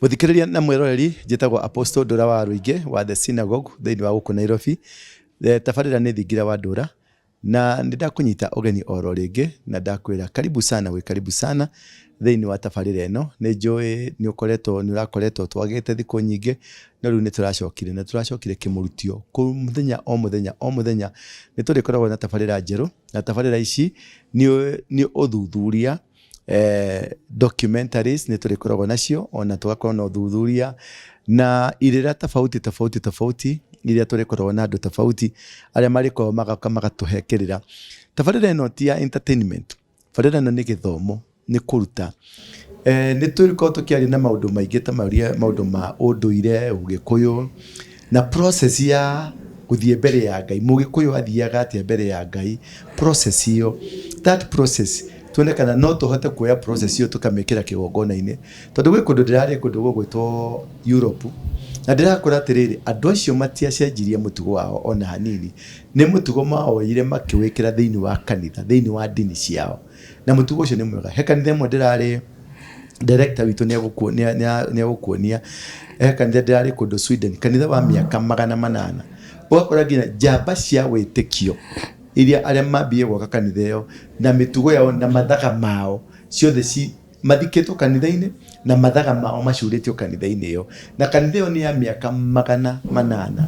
Mũthikĩrĩria na mwĩroreri, njĩtagwo Apostle Ndũra wa Rũingĩ wa The Synagogue thĩinĩ wa gũkũ Nairobi. Tabarĩra nĩ Thingira wa Ndũra na nĩ ndakũnyita ũgeni oro rĩngĩ na ndakwĩra karibu sana wĩ karibu sana thĩinĩ wa tabarĩra ĩno. Nĩ njũĩ nĩ ũkoretwo nĩ ũrakoretwo twagĩte thikũ nyingĩ no rĩu nĩ tũracokire na tũracokire kĩmũrutio mũthenya o mũthenya o mũthenya nĩ tũrĩkoragwo na tabarĩra njerũ na tabarĩra ici nĩ ũthuthuria documentaries nĩ tũrĩkoragwo nacio ona tũgakorwo na ũthuthuria na irĩra tofauti tofauti tofauti iria tũrĩkoragwo na andũ tofauti arĩa marĩkoragwo magoka magatũhe kĩrĩra. Tabarĩra ĩno ti ya entertainment, tabarĩra ĩno nĩ gĩthomo, nĩ kũruta. Nĩ tũrĩkoragwo tũkĩaria na maũndũ maingĩ ta marĩa maũndũ ma ũndũire, ũgĩkũyũ na process ya gũthiĩ mbere ya Ngai. Mũgĩkũyũ athiaga atĩa mbere ya Ngai, process ĩyo, that process tuone kana no tũhote kuoya process ĩyo tũkamĩkĩra kĩgongona-inĩ. Tondũ gwĩ kũndũ ndĩrarĩ kũndũ gũgwĩtwo Europe, na ndĩrakora atĩrĩrĩ, andũ acio matiacenjirie mũtugo wao ona hanini. Nĩ mũtugo mawoire makĩwĩkĩra thĩinĩ wa kanitha, thĩinĩ wa ndini ciao. Na mũtugo ũcio nĩ mwega. He kanitha ĩmwe ndĩrarĩ, director witũ nĩ egũkuonia, he kanitha ndĩrarĩ kũndũ Sweden, kanitha wa mĩaka 800. Ũgakora nginya njamba cia wĩtĩkio iria arĩa mambirie gwaka kanitha ĩyo na mĩtugo yao na mathaga mao ciothe ci mathikĩtwo kanitha-inĩ na mathaga mao macurĩtio kanitha-inĩ ĩyo, na kanitha ĩyo nĩ ya mĩaka 800.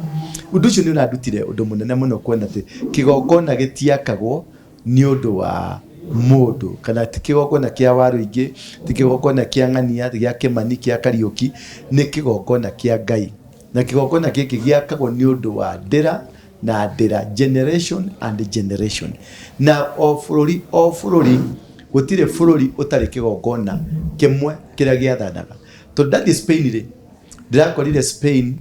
Ũndũ ũcio nĩ ũrandutire ũndũ mũnene mũno kuona atĩ kĩgongona gĩtiakagwo nĩ ũndũ wa mũndũ, kana ti kĩgongona kĩa Waruingĩ, ti kĩgongona kĩa Ng'ania, gĩa Kĩmani, kĩa Kariũki, nĩ kĩgongona kĩa Ngai. Na kĩgongona gĩkĩ gĩakagwo nĩ ũndũ wa ndĩra na ndĩra, generation and generation. Na o bũrũri o bũrũri, gũtirĩ bũrũri ũtarĩ kĩgongona kĩmwe kĩrĩa gĩathanaga. Tondũ ndathiĩ Spain rĩ, ndĩrakorire Spain,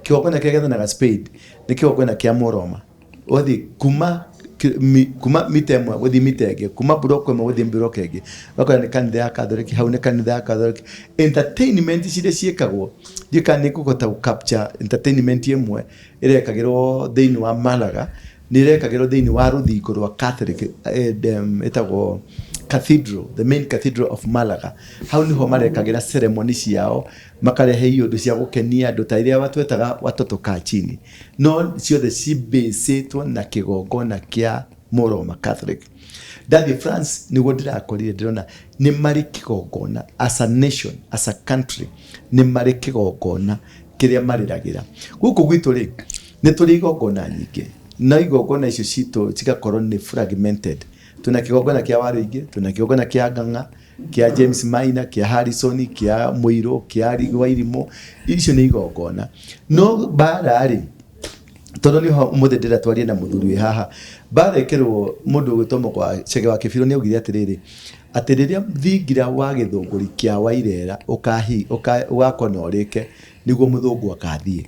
kĩgongona kĩrĩa gĩathanaga Spain nĩ kĩgongona kĩa Mũroma. Ũgathiĩ kuma mita ĩmwe gũthiĩ mita ĩngĩ, kuma mburoko ĩmwe gũthiĩ mburoko ĩngĩ, ũgakora nĩ kanitha ya Catholic, hau nĩ kanitha ya Catholic. Entertainment ciria ciĩkagwo, ndiũĩ kana nĩ ngũhota gũ capture entertainment ĩmwe ĩrekagĩrwo thĩinĩ wa Malaga, nĩ ĩrekagĩrwo thĩinĩ wa rũthingo rwa Catholic, ĩtagwo Cathedral, the main cathedral of Malaga. Hau nĩho marekagĩra ceremony ciao, makarehe iũndũ cia gũkenia andũ ta iria twetaga watoto kaa chini. No ciothe cibĩcĩtwo na kĩgongona kĩa Mũroma Catholic. Ndathiĩ France nĩguo ndĩrakorire ndĩrona nĩ marĩ kĩgongona as a nation, as a country, nĩ marĩ kĩgongona kĩrĩa marĩragĩra. Gũkũ gwitũ rĩ, nĩ tũrĩ igongona nyingĩ, no igongona icio citũ cigakorwo nĩ fragmented. Twĩna kĩgongona kĩa Waruingĩ, twĩna kĩgongona kĩa Ng'ang'a, kĩa James Maina, kĩa Harrison, kĩa Mũirũ, kĩa Wairimũ, icio nĩ igongona. No mbara rĩ, tondũ nĩho ũmũthĩ ndĩrenda twarie na mũthuri wĩ haha, mbara ĩkĩrwo mũndũ ũgwĩtwo Mũkwa Chege wa Kĩbirũ nĩ augire atĩrĩrĩ, atĩ rĩrĩa thingira wa gĩthũngũri kĩa Wairera ũgakwo na ũrĩke, nĩguo mũthũngũ akathiĩ.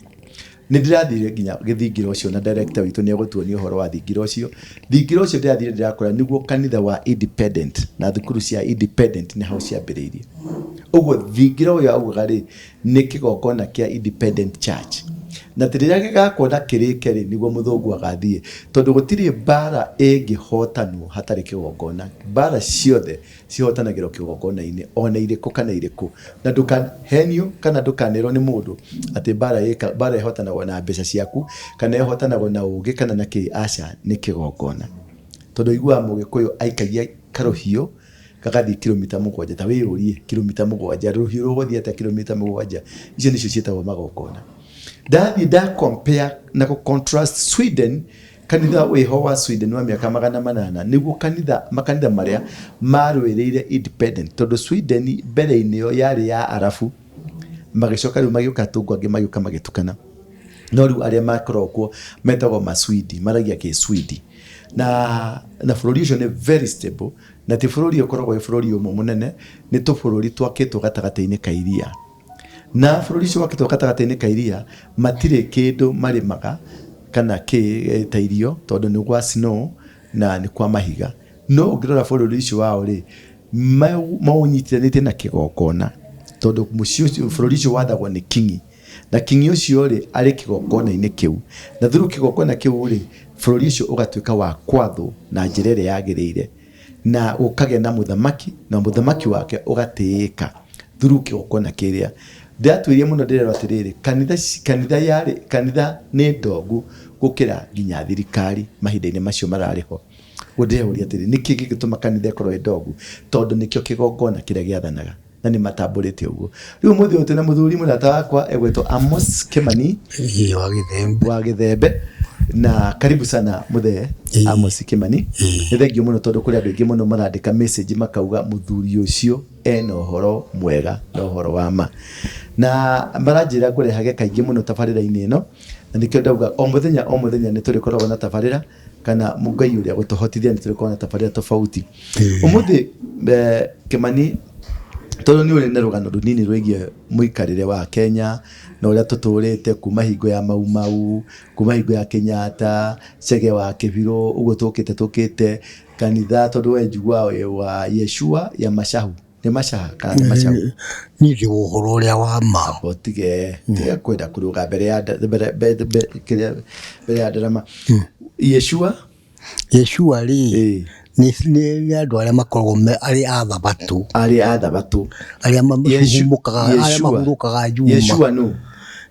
Nĩ ndĩrathire nginya gĩthingira ũcio na director witũ nĩ egũtuonia ũhoro wa thingira ũcio. Thingira ũcio ndĩrathire ndĩrakora nĩguo kanitha wa independent na thukuru cia independent nĩ hau ciambĩrĩirie. Ũguo thingira ũyũ augaga rĩ, nĩ kĩgongona kĩa independent church. Na atĩ rĩrĩa gĩgakwo na kĩrĩke rĩ, nĩguo mũthũngũ agathiĩ. Tondũ gũtirĩ mbara ĩngĩhotanwo hatarĩ kĩgongona. Mbara ciothe cihotanagĩrwo kĩgongona-inĩ ona irĩkũ kana irĩkũ. Na ndũkahenio kana ndũkanerwo nĩ mũndũ atĩ mbara ĩka mbara ĩhotanagwo na mbeca ciaku kana ĩhotanagwo na ũgĩ kana na kĩ, aca nĩ kĩgongona. Tondũ ũiguaga mũgĩkũyũ aikagia karũhiũ gagathiĩ kilomita 7, ta wĩyũrie kilomita 7, rũhiũ rũgũthiĩ atĩa kilomita 7? Icio nĩcio ciĩtagwo magongona. Ndathiĩ nda compare na gũ contrast Sweden, kanitha wĩho wa Sweden wa mĩaka 800 nĩguo kanitha, makanitha marĩa marũĩrĩire independent, tondũ Sweden mbere-inĩ ĩyo yarĩ ya Arabu, magĩcoka rĩu magĩũka atũngũ angĩ magĩũka magĩtukana. No rĩu arĩa makoragwo kuo metagwo Maswidi, maragia Gĩswidi. Na bũrũri ũcio nĩ very stable, na ti bũrũri ũkoragwo wĩ bũrũri ũmwe mũnene, nĩ tũbũrũri twakĩtwo gatagatĩ-inĩ ka iria. Na bũrũri ũcio wakĩtwo gatagatĩ-inĩ ka iria, matirĩ kĩndũ marĩmaga kana kĩ ta irio, tondũ nĩ gwa snow na nĩ kwa mahiga. No ũngĩrora bũrũri ũcio wao rĩ, maũnyitithanĩtie na kĩgongona, tondũ mũciĩ ũcio, bũrũri ũcio wathagwo nĩ king. Na king ũcio rĩ, arĩ kĩgongona-inĩ kĩu. Na through kĩgongona kĩu rĩ, bũrũri ũcio ũgatuĩka wa kwathwo na njĩra ĩrĩa yagĩrĩire. Na gũkagĩa na mũthamaki, na mũthamaki wake ũgatĩĩka. Through kĩgongona kĩrĩa ndĩratuĩria mũno, ndĩrerwo atĩrĩrĩ, kanitha kanitha yarĩ kanitha nĩ ndongu gũkĩra nginya thirikari mahinda-inĩ macio mararĩ ho. Ũguo ndĩreũria atĩrĩ, nĩkĩ gĩgĩtũma kanitha ĩkorwo ĩ ndongu? Tondũ nĩkĩo kĩgongona kĩrĩa gĩathanaga na nĩ matambũrĩte ũguo. Rĩu ũmũthĩ ũyũ twĩna mũthuri mũrata wakwa egwĩtwo Amos Kĩmani. Ĩĩ, wa Gĩthembe. Wa Gĩthembe. Na karibu sana mũthee Amos Kĩmani. Nĩ thengiũ mũno tondũ kũrĩ andũ aingĩ mũno marandĩka message makauga mũthuri ũcio ena ũhoro mwega na ũhoro wa ma. Na maranjĩra ngũrehage kaingĩ mũno tabarĩra-inĩ ĩno, na nĩkĩo ndauga o mũthenya o mũthenya nĩ tũrĩkoragwo na tabarĩra kana Ngai ũrĩa gũtũhotithia nĩ tũrĩkoragwo na tabarĩra tofauti. Ũmũthĩ Kĩmani, tondũ nĩ ũrĩ na rũgano rũnini rwĩgiĩ mũikarĩre wa Kenya na ũrĩa tũtũrĩte kuma hingo ya Mau Mau, kuma hingo ya Kenyatta, Chege wa Kĩbirũ, ũguo tũkĩte tũkĩte kanitha, tondũ we njiguaga wĩ wa Yeshua ya Mashahu. Nĩ Mashaha kana nĩ Mashahu? Niĩ ndĩ wa ũhoro ũrĩa wa ma. Ũtige tiga kwenda kũrũga mbere ya mbere mbere mbere kĩrĩa mbere ya ndarama. Yeshua. Yeshua rĩ, nĩ andũ arĩa makoragwo arĩ a thabatũ. Arĩ a thabatũ. Arĩa mahurũkaga, arĩa mahurũkaga Juma. Yeshua nũ?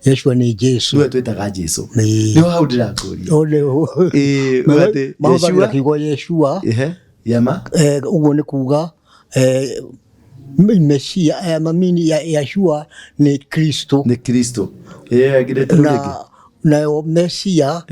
Yeshua nĩ Jesu. Nĩwe twĩtaga Jesu. Nĩho hau ndĩrakũria. Mahũthagĩra kiugo Yeshua. Yama. Ũguo nĩ kuga Mesia, mamini ya Yeshua nĩ Kristo. Nĩ Kristo. Nayo Mesia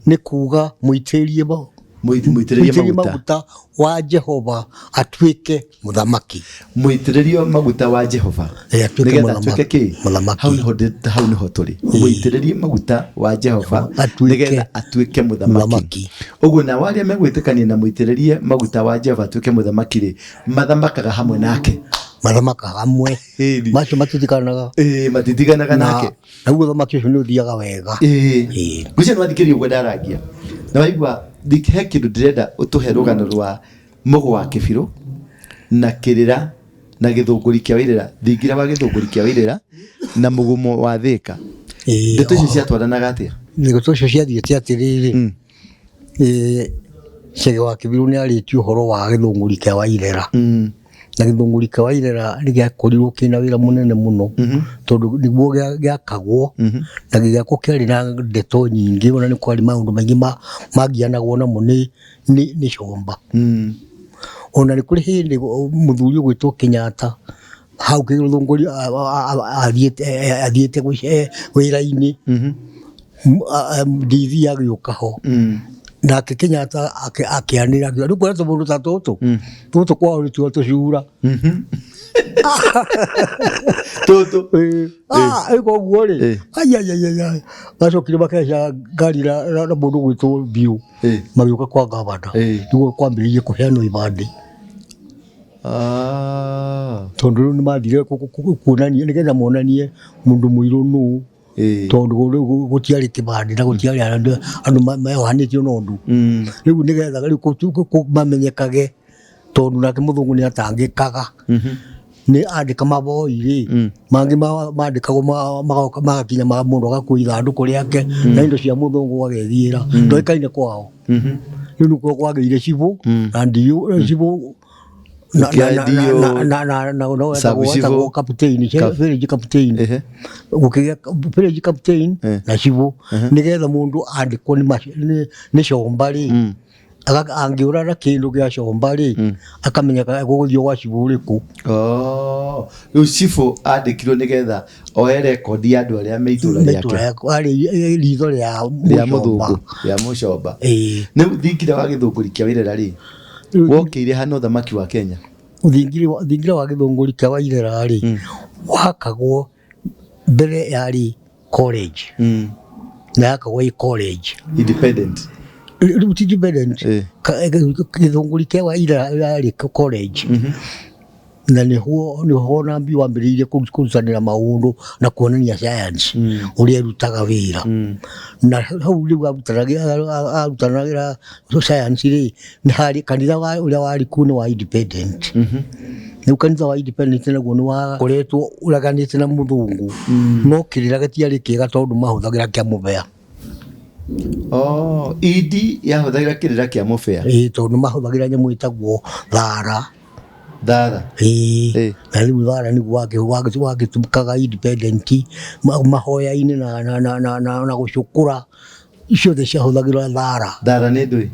nĩ kuga mũitĩrĩrie Mũitĩrĩrie maguta wa Jehova atuĩke mũthamaki. Mũitĩrĩrio maguta wa Jehova nĩgetha atuĩke kĩ? Mũthamaki. Hau nĩho hau nĩho tũrĩ. Mũitĩrĩrie maguta wa Jehova nĩgetha atuĩke mũthamaki. Ũguo nao arĩa megwĩtĩkania na mũitĩrĩrie maguta wa Jehova atuĩke mũthamaki rĩ, mathamakaga hamwe nake. Mathamakaga hamwe. Macio matitiganaga. Ĩĩ, matitiganaga nake. Naguo ũthamaki ũcio nĩ ũthiaga wega. Ĩĩ. Ngwĩciria nĩ wathikĩrĩria ũguo ndarangia. Na waigua he kĩndũ ndĩrenda ũtũhe rũgano rwa Mũgũ wa Kĩbirũ na kĩrĩra na gĩthũngũri kĩa Wairĩra, thingira wa gĩthũngũri kĩa Wairĩra na mũgumo wa Thĩka. Ndeto icio ciatwaranaga atĩa? Ndeto icio ciathiĩte atĩrĩrĩ, mm. Chege wa Kĩbirũ nĩ arĩtie ũhoro wa gĩthũngũri kĩa Wairera. Na gĩthũngũri kĩa Wairera nĩ gĩakorirwo kĩna wĩra mũnene mũno, tondũ nĩguo gĩakagwo, na gĩgĩakwo kĩarĩ na ndeto nyingĩ, ona nĩ kwarĩ maũndũ maingĩ magianagwo namo nĩ nĩ comba. Ona nĩ kũrĩ hĩndĩ mũthuri ũgwĩtwo Kenyatta hau kĩthũngũri athiĩte wĩra-inĩ, DC agĩũka ho. Nake Kenyatta akĩanĩrĩra akiuga, rĩu kuona tũmũndũ ta tũtũ, tũtũ kwao nĩtuo tũcura. Tũtũ. Ĩka ũguo rĩ, aiaiaiai, macokire makĩhaica ngari na mũndũ ũgwĩtwo Mbiũ. Magĩũka kwa gavana. Nĩguo kwambĩrĩirie kũheanwo ibandĩ. Tondũ rĩu nĩmathire kuonania nĩgetha monanie mũndũ mũirũ nũ. Tondũ rĩu gũtiarĩ kĩbandĩ na gũtiarĩ andũ meyohanĩtio na ũndũ. Rĩu nĩgetha rĩu mamenyekage tondũ nake mũthũngũ nĩ atangĩkaga. Nĩ andĩka maboi rĩ, mangĩ mandĩkagwo magoka magakinya mũndũ agakua ithandũkũ rĩake na indo cia mũthũngũ agethiĩra, ndoĩkaine kwao. Rĩu nĩkuo kwagĩire cibũ na ndiũ, cibũ na wetagwo kaptein, village captain, gũkĩgĩa village captain na cibũ, nĩgetha mũndũ andĩkwo nĩ comba rĩ, angĩũra na kĩndũ gĩa comba rĩ, akamenyeka egũgũthiĩ gwa cibũ ũrĩkũ. Oh, rĩu cibũ andĩkirwo nĩgetha oe rekondi ya andũ arĩa me itũra rĩake. Arĩ ritho rĩa rĩa mũthũngũ, rĩa mũcomba. Rĩu thingira wa gĩthũngũri kĩa Wairera rĩ, wokĩire hana ũthamaki wa Kenya? Thingira wa gĩthũngũri kĩa Wairera rĩ, wakagwo mbere yarĩ college. Na yakagwo ĩ college. Independent. Rĩu ti independent. Gĩthũngũri kĩa Wairera yarĩ college. Na nĩho nĩho Nambi wambĩrĩirie kũrutanĩra maũndũ na kuonania science ũrĩa ĩrutaga wĩra. Na hau rĩu arutanagĩra science rĩ, nĩ harĩ kanitha ũrĩa warĩ kuo nĩ wa independent. Rĩu kanitha wa independent naguo nĩ wakoretwo ũreganĩte na mũthũngũ, no kĩrĩra gĩtiarĩ kĩega tondũ mahũthagĩra kĩa mũbea. Oh, idi yahũthagĩra kĩrĩra kĩa mũbea. Ĩĩ, tondũ mahũthagĩra nyamũ ĩtagwo thara. Thara. Ĩĩ. Ĩĩ. Na rĩu thara nĩguo wagĩtũmĩkaga independent mahoya-inĩ na gũcũkũra, ciothe ciahũthagĩrwo thara. Thara nĩ ndũĩ?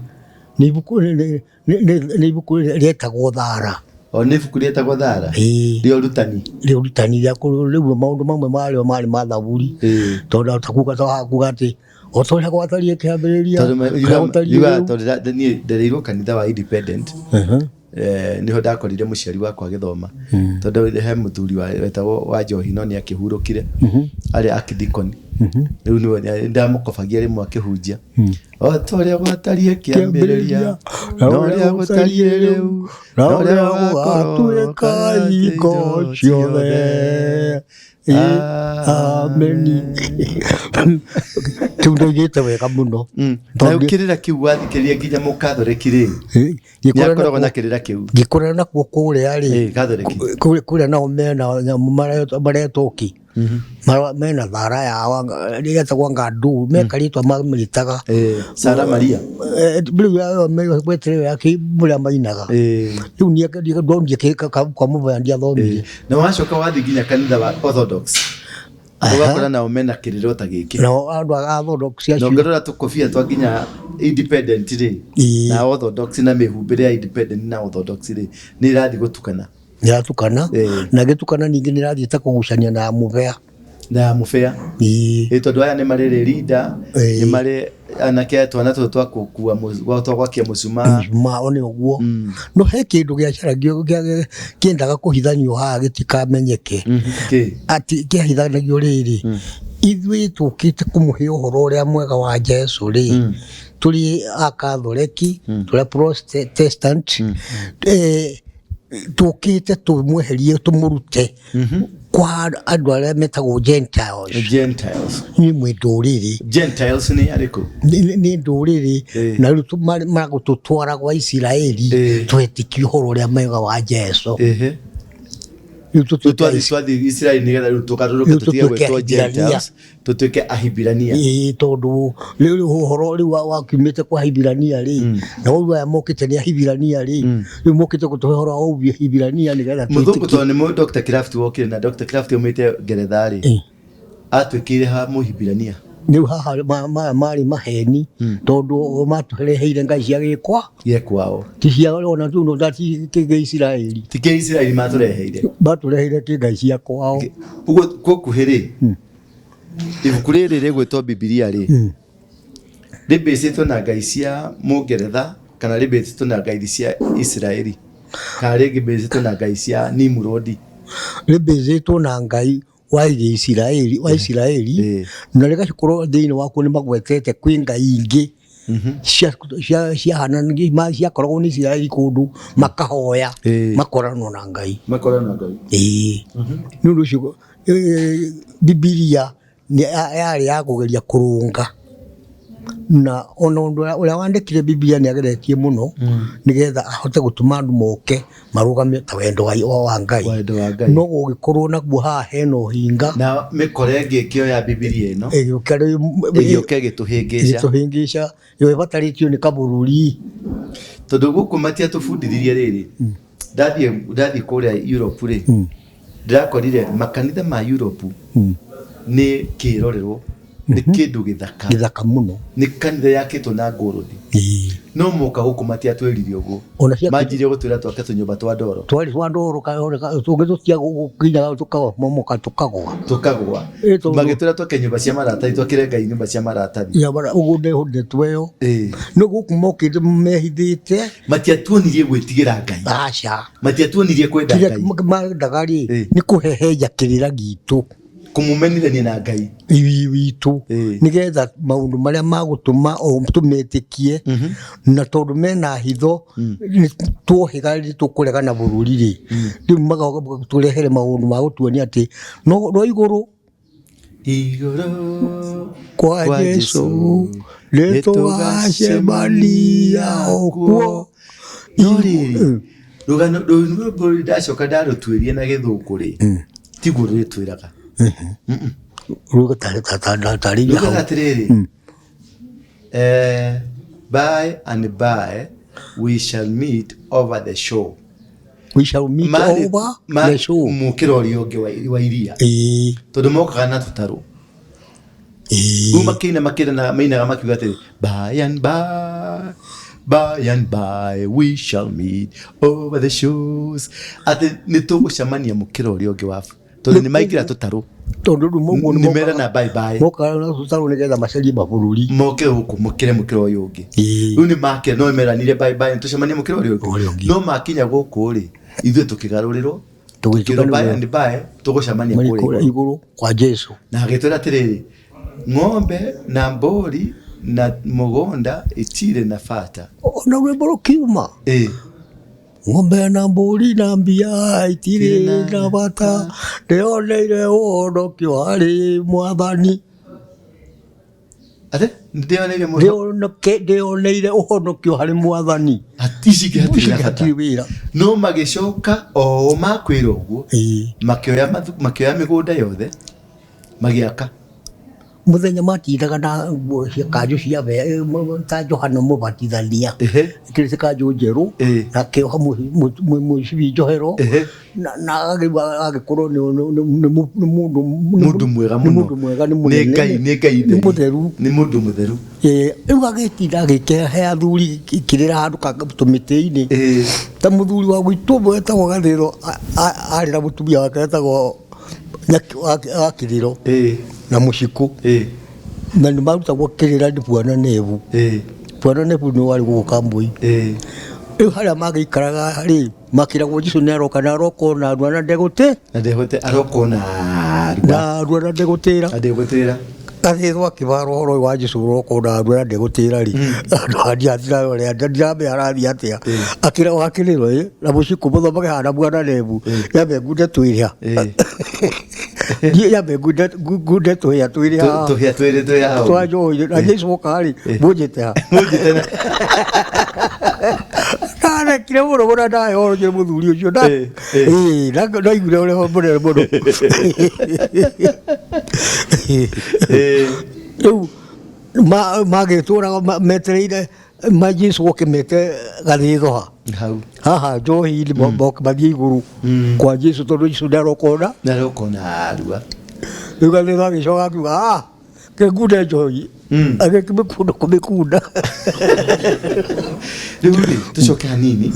Nĩ ibuku nĩ ibuku rĩetagwo thara. O nĩ ibuku rĩetagwo thara? Ĩĩ. Rĩa ũrutani? Rĩa ũrutani rĩa rĩu maũndũ mamwe marĩo marĩ ma thaburi. Ĩĩ. Tondũ ta kuga ta kuga atĩ o ta ũrĩa gwatariĩ kĩambĩrĩria, Tondũ ũrĩa gũtariĩ yugaga rĩu. tondũ niĩ ndereirwo kanitha wa independent. Niho ndakorire mũciari wakwa agĩthoma, tondũ he mũthuri wetagwo wa Njohi no nĩ akĩhurũkire, arĩ akidikoni. Rĩu nĩwe ndamũkobagia rĩmwe akĩhunjia, o ta ũrĩa gwatariĩ kĩambĩrĩria, na ũrĩa gũtariĩ rĩu, na na ũrĩa ũrĩa gũgakorwo gũgatuĩka hingo ciothe. Ameni. Kĩu ndoigĩte wega mũno. Na kĩrĩra kĩu wathikĩrĩria nginya mũkathoreki rĩ, nĩakoragwo na kĩrĩra kĩu. Ngĩkorana nakuo kũrĩa rĩ, Gathoreki. Kũrĩa nao mena nyamũ maretwo kĩ, mena thara yao ĩretagwo ngandu, mekarĩtwo mamĩtaga. Sara Maria. Rĩu gweterera yake mũrĩa mainaga. Rĩu niĩ ndonire kwa mũbaya ndiathomire. Na wacoka wathiĩ nginya kanitha wa Orthodox, ũgakora nao mena kĩrĩro ta gĩkĩ. Nao andũ a Orthodox Na acio. ũngĩrora tũkobia twa nginya independent rĩ, na Orthodox na mĩhumbĩre ya independent na Orthodox rĩ, nĩ ĩrathiĩ gũtukana. Nĩratukana. Na gĩtukana ningĩ nĩrathiĩte kũgucania na mũbea. Na mũbea. Ĩĩ. Ĩ tondũ aya nĩ marĩ rĩrinda, Ĩĩ. nĩ marĩ anake twana tũtũ twa gũkua twa gwakia mũcumaa. Mũcumaa o nĩ ũguo. No he kĩndũ gĩacaragio kĩendaga kũhithanio haha gĩtikamenyeke. Kĩ? Atĩ kĩahithanagio rĩrĩ, ithuĩ tũkĩte kũmũhe ũhoro ũrĩa mwega wa Jesũ rĩ, tũrĩ a Katholeki, tũrĩ a Protestant, tũkĩte tũmweherie tũmũrute kwa andũ arĩa metagwo Gentiles. Gentiles. Nĩ mwĩ ndũrĩrĩ. Gentiles nĩ arĩkũ? Nĩ ndũrĩrĩ, na rĩu maragũtũtwara gwa Isiraeli, twetĩkie ũhoro ũrĩa mwega wa Jesũ. Rĩu tũtuĩke Twathiĩ Isiraeli nĩgetha rĩu tũgarũrũke Rĩu tũtige tũtuĩke gwĩtwo Ahibirania. Gentiles, tũtuĩke Ahibirania. Ĩĩ, tondũ rĩu ũhoro rĩu wakiumĩte kwa Ahibirania rĩ, na ũguo aya mokĩte nĩ Ahibirania rĩ, rĩu mokĩte gũtũhe ũhoro wa Ahibirania nĩgetha Mũthũngũ twĩtĩkie. tondũ nĩ Dr. Kraft wokire, na Dr. Kraft aumĩte Ngeretha rĩ, atuĩkire ha Mũhibirania. Rĩu haha maya marĩ maheni, tondũ matũreheire ngai cia gĩkwa. Gĩa kwao. Ti cia ona tu no ti kĩ Isiraeli. Ti kĩ Isiraeli matũreheire. Matũreheire kĩ ngai cia kwao. Ũguo gũkuhĩ rĩ, ibuku rĩrĩ rĩgwĩtwo Bibilia rĩ, rĩmbĩcĩtwo na ngai cia Mũngeretha kana rĩmbĩcĩtwo na ngai cia Isiraeli, kana rĩngĩmbĩcĩtwo na ngai cia Nimrodi? Rĩmbĩcĩtwo na ngai wa Isiraeli, wa Isiraeli, na rĩgakorwo thĩinĩ wakuo nĩ magwetete kwĩ ngai ingĩ ciakoragwo nĩ Isiraeli kũndũ makahoya, makoranwo na Ngai. Makoranwo na Ngai. Ĩĩ. Nĩ ũndũ ũcio Bibilia yarĩ ya kũgeria kũrũnga, na ona ũndũ ũrĩa wandĩkire Bibilia nĩ ageretie mũno nĩgetha ahote gũtũma andũ moke marũgame ta wendo wa Ngai. Wendo wa Ngai. No gũgĩkorwo naguo haha hena ũhinga. Na mĩkora ĩngĩ ĩkĩoya Bibilia ĩno. Ĩgĩũka rĩu Ĩgĩũka ĩgĩtũhĩngĩca. Ĩgĩtũhĩngĩca. Ĩyo ĩbatarĩtio nĩ kabũrũri. Tondũ gũkũ matiatũbundithirie rĩrĩ. Ndathiĩ kũrĩa Europe rĩ, ndĩrakorire makanitha ma Europe nĩ kĩrorerwo, nĩ kĩndũ gĩthaka. Gĩthaka mũno. Nĩ kanitha yakĩtwo na ngũrũthi. No moka gũkũ matiatwĩrire ũguo. Ona cia Manjirie gũtwĩra twake tũnyũmba twa ndoro. Twarĩ twa ndoro, tũngĩ tũtia gũkinyaga tũkamomoka tũkagũa. Tũkagũa. Ĩĩ, tondũ Magĩtwĩra twake nyũmba cia maratathi, twakĩre Ngai nyũmba cia maratathi. Ya, bara, ũguo nĩ ndeto ĩyo. No gũkũ mokĩte mehithĩte. Matiatuonirie gwĩtigĩra Ngai. Aca. Matiatuonirie kwenda Kĩrĩa Ngai. mendaga rĩ, nĩ kũhehenja kĩrĩra gitũ. Kũmũmenithania na Ngai. Iwi witũ. Nĩgetha maũndũ marĩa magũtũma o tũmetĩkie, na tondũ mena hitho, nĩ tuohĩga rĩ tũkũregana bũrũri rĩ. Rĩu magatũrehere maũndũ ma gũtuonia atĩ no igũrũ. Igũrũ kwa kwa Jesũ Jesũ nĩtũgacemania okuo. No rĩrĩ, rũgano rũu rwĩmbo ndacoka ndarũtuĩria na gĩthũngũ rĩ, tiguo rũrĩtwĩraga. Ruga tarĩria Rugaga hau. atĩrĩrĩ, by and by we shall meet over the shore. We shall meet Marĩ- over ma- the shore. mũkĩra ũrĩa ũngĩ wa iria Ĩĩ, tondũ mokaga na tũtarũ ĩĩ. rĩu makĩina makĩina na mainaga makiuga atĩrĩ by and by by and by we shall meet over the shores atĩ nĩ tũgũcemania mũkĩra ũrĩa ũngĩ wa tondũ nĩ maingĩra tũtarũ Tondũ rĩu mũguo nĩ merana bye bye mokaga na tũtarũ nĩgetha macarie mabũrũri. moke gũkũ mũkĩre mũkĩra ũyũ ũngĩ Ĩĩ. rĩu nĩ makĩra no meranire bye bye tũcemanie mũkĩra ũrĩa Ũrĩa ũngĩ ũngĩ. no makinya gũkũ rĩ ithuĩ tũkĩgarũrĩrwo Tũgĩtuĩka tũkĩrwo by nĩ and by tũgũcemania marĩ kũrĩa kũrĩa igũrũ. igũrũ kwa Jesu. Na agĩtwĩra atĩrĩrĩ ng'ombe na mbũri na mũgũnda itirĩ na bata. Ona rwĩmbo rũkiuma Ĩ, ng'ombe na mbũri na mbia itirĩ Itirĩ na na bata ndĩoneire ũhonokio harĩ mwathani. atĩ ndĩoneire mũndũ Ndĩoneire ũhonokio harĩ mwathani. ici ingĩ hatirĩ na bata. Hatirĩ wĩra. No magĩcoka o makwĩra ũguo Ĩĩ. makĩoya mĩgũnda yothe magĩaka. Mũthenya matindaga na nguo cia kanjũ cia ta Johana Mũbatithania Ehe. ĩkĩrĩte kanjũ njerũ Ĩĩ. na akĩoha mũcibi njohero Ehe. na agagĩkorwo nĩ mũndũ Mũndũ mwega nĩ mũno. mũndũ mwega nĩ Nĩ mũnene Ngai, nĩ Ngai nĩ theri. mũtheru. Nĩ mũndũ mũtheru. Ĩĩ, rĩu agĩtinda agĩkĩhe athuri kĩrĩra handũ tũmĩtĩ-inĩ Ĩĩ. ta mũthuri wa gwitũ ũmwe wetagwo Gathĩro arĩ na mũtumia wake wetagwo wa Kĩrĩro Ĩĩ. na Mũcikũ Ĩĩ. na nĩ marutagwo kĩrĩra nĩ Bwana Nebu. Ĩĩ. Bwana Nebu nĩ warĩ gũkũ Kambui. Ĩĩ. Rĩu harĩa magĩikaraga rĩ makĩragwo Jesũ nĩ aroka na aroka o narua na ndegũtĩ Na ndegũte aroka o narua. narua na ndegũtĩra. Na ndegũtĩra. Gathĩrwo akĩbara ũhoro ũyũ wa Jesũ ũroka o narua na ndegũtĩra rĩ andũ ndiramenya arathiĩ atĩa akĩra wa Kĩrĩro ĩ na Mũcikũ mũthomage haha Bwana Nebu yambe ngunde twĩrĩa Ĩĩ. Niĩ yambe ngunde tũhĩa twĩrĩ haha Tũhĩa twĩrĩ twĩ haha. twa njohi na Jesũ oka rĩ mũnjĩte ha Mũnjĩte na ndarekire mũno mũno ndahe ũhoro ũcio nĩ mũthuri ũcio Ĩĩ, ĩĩ. ĩĩ ndaiguire ũrĩa mũnene mũno. Ĩĩ. Rĩu magĩtũraga metereire ma Jesũ oke mete gathĩtho ha Hau. haha njohi-inĩ mathiĩ igũrũ kwa Jesũ tondũ Jesũ nĩaroka ona Na aroka o narua. rĩu gathĩtho agĩcoka akiuga ah kĩngunde njohi agĩkĩmĩkunda kũmĩkunda. Rĩu rĩ tũcoke hanini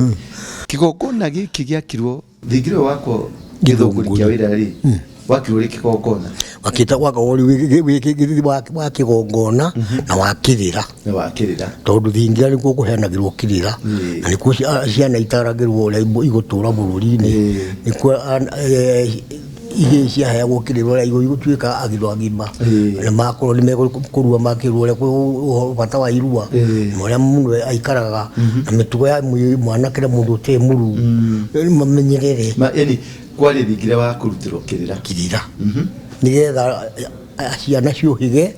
kĩgongona gĩkĩ gĩakirwo thingira ũyũ wakwo gĩthũngũri kĩa wĩra rĩ wakirwo rĩ kĩgongona Wakĩta wakorwo rĩu wa kĩgongona na wa kĩrĩra na wakĩrĩra. Tondũ thingira nĩkuo kũheanagĩrwo kĩrĩra Ĩĩ. na nĩkuo ciana itaragĩrwo ũrĩa igũtũra bũrũri-inĩ Ĩĩ. nĩkuo ihĩĩ ciaheagwo kĩrĩra ũrĩa igũtuĩka andũ agima Ĩĩ. na makorwo nĩ megũkũrua makĩrwo ũrĩa bata wa irua Ĩĩ. na ũrĩa mũndũ aikaraga na mĩtugo ya mwanake na mũndũ ũtarĩ mũruu mamenyerere Yani kwarĩ thingira wa kũrutĩrwo kĩrĩra. Kĩrĩra nĩgetha ciana ciũhĩge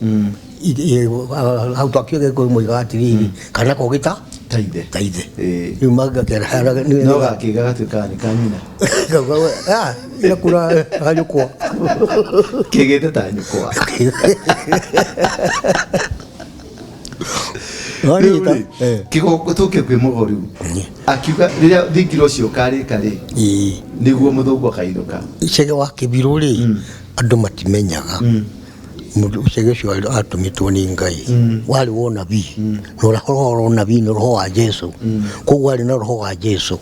hau twakĩoge kwĩ moigaga atĩrĩrĩ kana kogĩta Ta ithe. Ta ithe. Ĩĩ. Rĩu magakĩra No gakĩga gatuĩkaga nĩ ka nyina. Irakura hanyũkwa. Kĩgĩte ta nyũkwa. Rĩu rĩ, kĩgongo tũke kwĩ mũgo rĩu akiuga rĩrĩa thingira ũcio ũkarĩka rĩ nĩguo mũthũngũ akainũka. Icege wa kĩbirũ rĩ andũ matimenyaga mũndũ icege ũcio atũmĩtwo nĩ Ngai warĩ wa ũnabii na ũrĩa roho wa ũnabii nĩ roho wa Jesu koguo arĩ na roho wa Jesu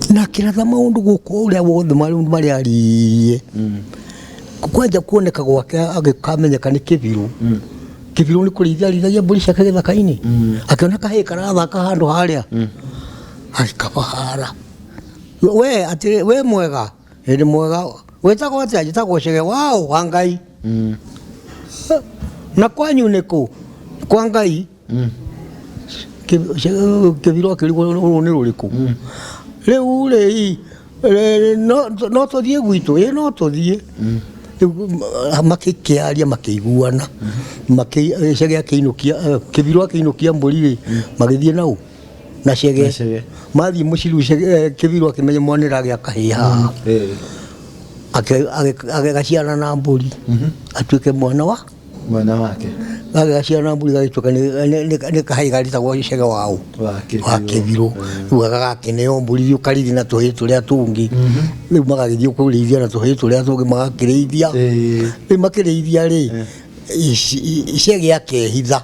na akĩratha maũndũ gũkũ ũrĩa wothe maũndũ marĩa aririe kwanja kuoneka gwake agĩkamenyeka nĩ kĩbirũ. Kĩbirũ nĩ kũrĩithia arĩithagia mbũri ciake gĩthaka-inĩ akĩona kahĩĩ karathaka handũ harĩa agĩkabahara we atĩrĩ we mwega ĩ nĩ mwega wĩtagwo atĩa njĩtagwo Chege waũ wa Ngai na kwanyu nĩ kũ kwa Ngai kĩbirũ akĩrigwo rũrũ nĩ rũrĩkũ rĩu rĩ no tũthiĩ gwitũ ĩ no tũthiĩ. Rĩu makĩkĩaria makĩiguana Chege akĩinũkia kĩbirũ akĩinũkia mbũri rĩ magĩthiĩ nau na Chege Na Chege. Mathiĩ mũciĩ rĩu kĩbirũ akĩmenya mwana nĩragĩa kahĩĩ haha agĩgaciara na mbũri atuĩke mwana wa Mwana wake. Gagĩgaciara na mbũri gagĩtuĩka nĩ kahĩĩ garitagwo cege waũ. Wa Kĩbirũ. Wa Kĩbirũ. Rĩu gagakĩneo mbũri ithiĩ ũkarĩithie na tũhĩĩ tũrĩa tũngĩ. Rĩu magagĩthiĩ kũrĩithia na tũhĩĩ tũrĩa tũngĩ magakĩrĩithia. Rĩu makĩrĩithia rĩ, cege akehitha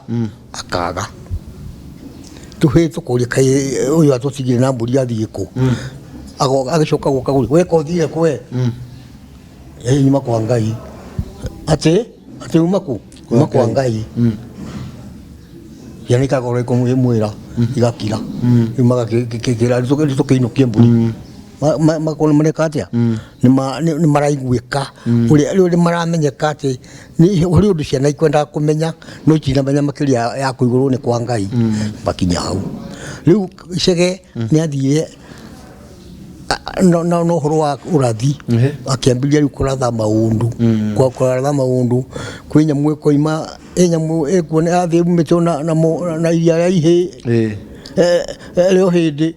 akaga. Tũhĩĩ tũkoria kaĩ ũyũ atũtigire na mbũri athiĩ kũ? Agĩcoka gũka kũria, we ko ũthire kũ we? Ĩ nyuma kwa Ngai. Atĩ? Atĩ uma kũ? Uma kwa Ngai. Ciana ikakorwo ikũmwĩra igakira. Rĩu magakĩra tũkĩinũkie mbũri. Makorwo mareka atĩa? Nĩ maraiguĩka. Ũrĩa rĩu nĩ maramenyeka atĩ nĩ kũrĩ ũndũ ciana ikwendaga kũmenya no itinamenya makĩria ya kũigũrũ nĩ kwa Ngai. Makinya hau. Rĩu Chege nĩ athire na ũhoro wa ũrathi. Akĩambĩrĩria rĩu kũratha maũndũ. Kũratha maũndũ kwĩ nyamũ ĩkoima ĩ nyamũ ĩkuona yathiĩ umĩtwo na iria rĩa ihĩĩ. Rĩa ũhĩndĩ.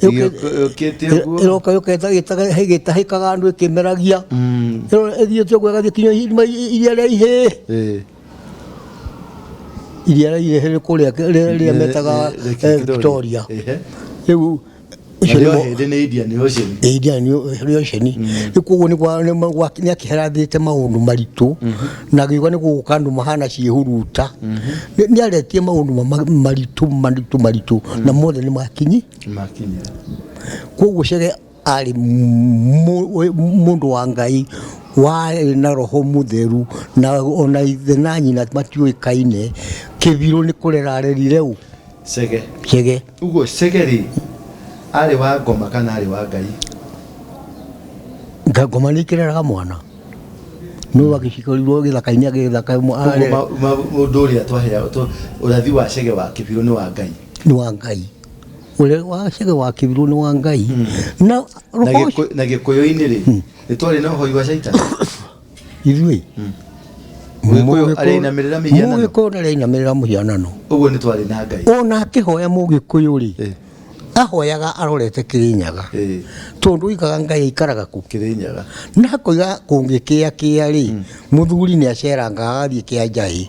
Yũkĩte ũguo. Ĩroka yũkĩte ĩgĩtahĩkaga andũ ĩkĩmeragia. Ĩthiĩte ũguo ĩgathiĩ kinya iria rĩa ihĩĩ. Iria rĩa ihĩĩ rĩ kũrĩa rĩrĩa metaga Victoria. Rĩu ũcio nĩ hĩndĩ nĩ Indian Ocean. Indian Ocean. Rĩu koguo nĩ akĩherathĩte maũndũ maritũ na agĩuga nĩ gũgũka andũ mahana ciĩhuruta. Nĩ aretie maũndũ maritũ maritũ maritũ na mothe nĩ makinyi. Makinyire. Koguo Chege arĩ mũndũ wa Ngai warĩ na roho mũtheru na ona ithe na nyina matiũĩkaine. Kĩbirũ nĩ kũrera arerire ũ? Chege. Chege. Ũguo Chege rĩ arĩ wa ngoma kana arĩ wa Ngai? Ngoma nĩ ikĩreraga mwana. Nĩ wagĩcikorirwo gĩthaka-inĩ agĩthaka Mũndũ ũrĩa twahea ũrathi wa Chege wa Kĩbirũ nĩ wa Ngai. Nĩ wa Ngai. Ũrĩa wa Chege wa Kĩbirũ nĩ wa Ngai. Na roho ũcio Na gĩkũyũ-inĩ rĩ nĩ twarĩ na ũhoi wa caitani? Ithuĩ? Mũgĩkũyũ arĩinamĩrĩra mĩhianano? Mũgĩkũyũ ndareinamĩrĩra mũhianano. Ũguo nĩ twarĩ na Ngai. Ona akĩhoya mũgĩkũyũ rĩ, ahoyaga arorete Kĩrĩnyaga. Tondũ oigaga Ngai aikaraga kũ? Kĩrĩnyaga. Na akoiga kũngĩkĩa kĩa rĩ, mũthuri nĩ acerangaga agathiĩ kĩa Njahĩ.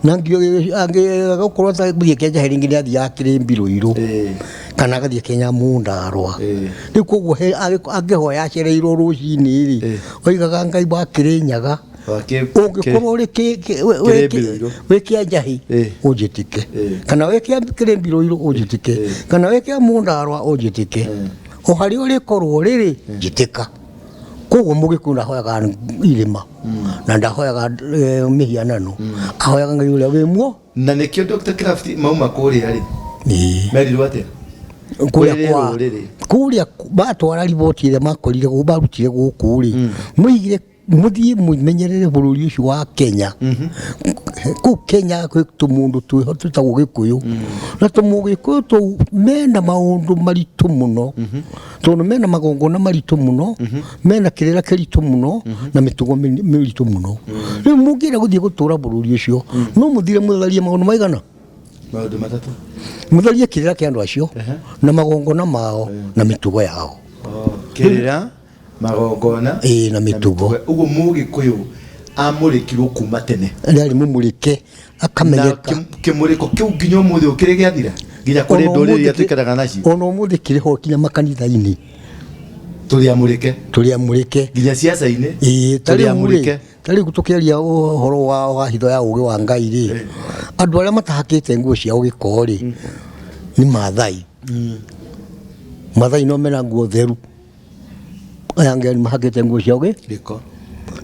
Na angĩgũkorwo atagũthiĩ kĩa Njahĩ rĩngĩ nĩ athiaga Kĩrĩmbirũirũ. Kana agathiĩ Kenya Mũndarwa. Rĩu koguo angĩhoya acereirwo rũcinĩ rĩ, oigaga Ngai wa Kĩrĩnyaga, ũngĩkorwo ũrĩ wĩ kĩa Njahĩ ũnjĩtĩke, kana wĩ kĩa Kĩrĩmbirũirũ ũnjĩtĩke, kana wĩ kĩa Mũndarwa ũnjĩtĩke, o harĩa ũrĩkorwo rĩ rĩ, njĩtĩka. Koguo mũgĩkũyũ ndahoyaga irĩma na ndahoyaga mĩhianano, ahoyaga Ngai ũrĩa wĩ muo. Na nĩkĩo Dr. Kraft mauma kũrĩa rĩ, merirwo atĩa? Kũrĩa Kũrĩ kwa rũrĩrĩ. Kũrĩa batwara riboti ĩrĩa makorire barutire gũkũ rĩ, moigire mũthiĩ mũmenyerere bũrũri ũcio wa Kenya. Kũu Kenya kwĩ tũmũndũ twĩho twĩtagwo Gĩkũyũ. Na tũmũgĩkũyũ tũu mena maũndũ maritũ mũno. Tondũ mena magongona maritũ mũno, mena kĩrĩra kĩritũ mũno, na mĩtugo mĩritũ mũno. Rĩu mũngĩenda gũthiĩ gũtũra bũrũri ũcio, no mũthire mũtharie maũndũ maigana? Maũndũ matatũ. Mũtharie kĩrĩra kĩa andũ acio, na magongona mao, na mĩtugo yao. Kĩrĩra, magongona, na mĩtugo. Ũguo mũgĩkũyũ amũrĩkirwo kuma tene. Rĩarĩ mũmũrĩke, akamenyeka. Na kĩmũrĩko kĩu nginya ũmũthĩ ũkĩrĩ gĩathira? Nginya kũrĩ ndũrĩrĩ iria tũikaraga nacio. Ona ũmũthĩ kĩrĩ ho nginya makanitha-inĩ. Tũrĩ amũrĩke. Tũrĩ amũrĩke. Nginya ciaca-inĩ. Ta Tũrĩ rĩu rĩ, amũrĩke. ta rĩu tũkĩaria ũhoro wa hitho ya ũgĩ wa Ngai rĩ, andũ arĩa matahakĩte nguo ciao gĩko rĩ, nĩ Maathai. Maathai no mena nguo theru. Aya angĩ mahakĩte nguo ciao gĩko.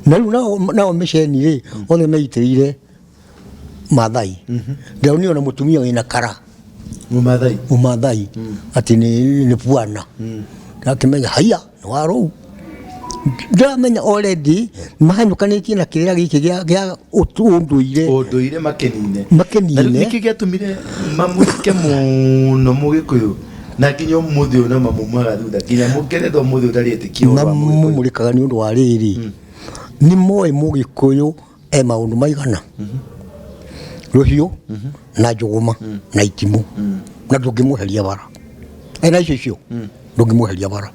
Na rĩu nao mĩceni rĩ, othe meitĩrĩire Maathai. Ndĩronire ona mũtumia wĩna kara. Mũmathai. Mũmathai. Atĩ nĩ bwana. Ndakĩmenya haiya nĩ wa rũu. Ndĩramenya already mahanyũkanĩtie na kĩrĩra gĩkĩ gĩa ũndũire. Ũndũire makenine. Makenine. Na rĩu nĩkĩ gĩatũmire mamũrĩke mũno mũgĩkũyũ na nginya ũmũthĩ ũyũ no mamumaga thutha nginya mũngeretha ũmũthĩ ũyũ ndarĩ etĩkia ũhoro wa mũgĩkũyũ. Mamũmũrĩkaga nĩ ũndũ wa rĩrĩ, nĩ moĩ mũgĩkũyũ e maũndũ maigana rũhiũ na njũgũma na itimũ na ndũngĩmweheria bara ena icio icio ndũngĩmweheria bara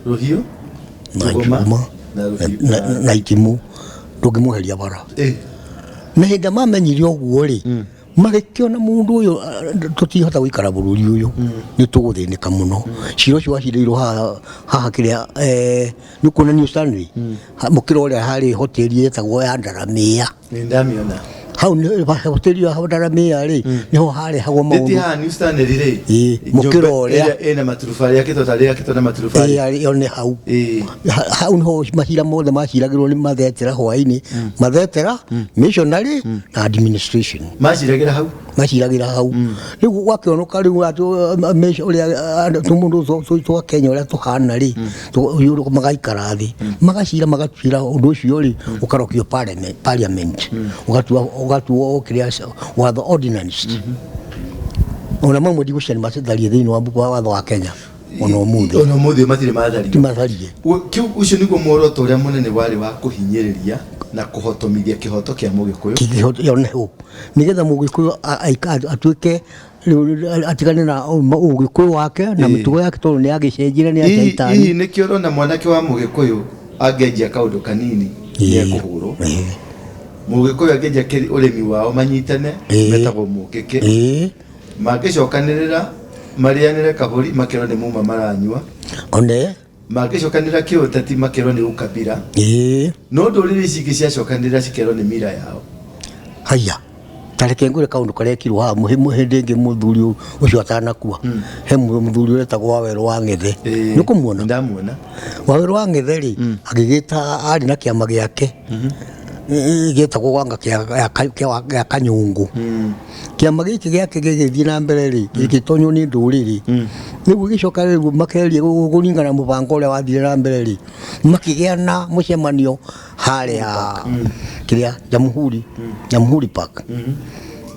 Rũhiũ, na njũgũma, njũgũma na rũhiũ, na itimũ ndũngĩmweheria bara. Na hĩndĩ ĩrĩa mamenyire ũguo rĩ, magĩkĩona mũndũ ũyũ, tũtihota gũikara bũrũri ũyũ, nĩ tũgũthĩnĩka mũno. Cira ũcio wacirĩirwo haha haha kĩrĩa, nĩ kuona New Stanley. Mũkĩra ũrĩa harĩ hoteli yetagwo ya Ndaramĩa. Nĩ ndamĩona. Hau nĩ hoteli ya Ndaramĩa rĩ, nĩho harehagwo Ndĩti maũndũ. Haha New Stanley rĩ? Ĩĩ, mũkĩra ũrĩa. Ĩrĩa ĩna maturubarĩ, yakĩtwo tarĩ yakĩtwo na maturubarĩ. Ĩĩ, ĩyo nĩ hau. Ĩĩ. Hau niho macira mothe maciragĩrwo nĩ mathetera hwaĩ-inĩ, mathetera, missionary na administration. Maciragĩra hau. Maciragĩra hau. Rĩu gwakĩoneka rĩu atĩ ũrĩa tũmũndũ twa Kenya ũrĩa tũhana rĩ, magaikara thĩ magacira, magatuĩra ũndũ ũcio rĩ, ũkarokio parliament, ũgatuo kĩrĩa watho, ordinance. Ona mamwe ndigũcia nĩ macitharie thĩinĩ wa mbuku wa watho wa Kenya ona ũmũthĩ. Ona ũmũthĩ matirĩ mathario. Ti matharie. Kĩu ũcio nĩguo muoroto ũrĩa mũnene warĩ wa kũhinyĩrĩria na kũhotomithia kĩhoto kĩa mũgĩkũyũ. Kĩhoto ĩyo nĩho nĩgetha mũgĩkũyũ atuĩke rĩu atigane na ũgĩkũyũ wake na mĩtugo yake, tondũ nĩ agĩcenjire nĩ Hihi acaitani. Hihi nĩkĩo ũrona mwanake wa mũgĩkũyũ angĩanjia kaũndũ kanini nĩ ekũhũrwo. Mũgĩkũyũ angĩanjia ũrĩmi wao manyitane, metagwo mũngĩkĩ. Mangĩcokanĩrĩra marĩanĩre kabũri, makerwo nĩ muma maranyua. One. Mangĩcokanĩrĩra kĩũteti, makerwo nĩ ũkabira. No ndũrĩrĩ ici ingĩ ciacokanĩrĩra cikerwo nĩ mira yao. Haya, tareke ngwĩre kaũndũ karekirwo haha hĩndĩ ĩngĩ mũthuri ũcio atanakua. He mũthuri ũretagwo Wawerũ wa Ng'ethe. Nĩ ũkũmuona? Ndamuona. Wawerũ wa Ng'ethe rĩ, agĩgĩta arĩ na kĩama gĩake gĩetagwo Wanga kĩa Kanyũngũ. Kĩama gĩkĩ gĩake gĩgĩthiĩ na mbere rĩ, gĩgĩtonywo nĩ ndũrĩrĩ. Rĩu gĩgĩcoka rĩu makeria kũringana na mũbango ũrĩa wathire na mbere rĩ, makĩgĩa na mũcemanio harĩa kĩrĩa Jamhuri Park,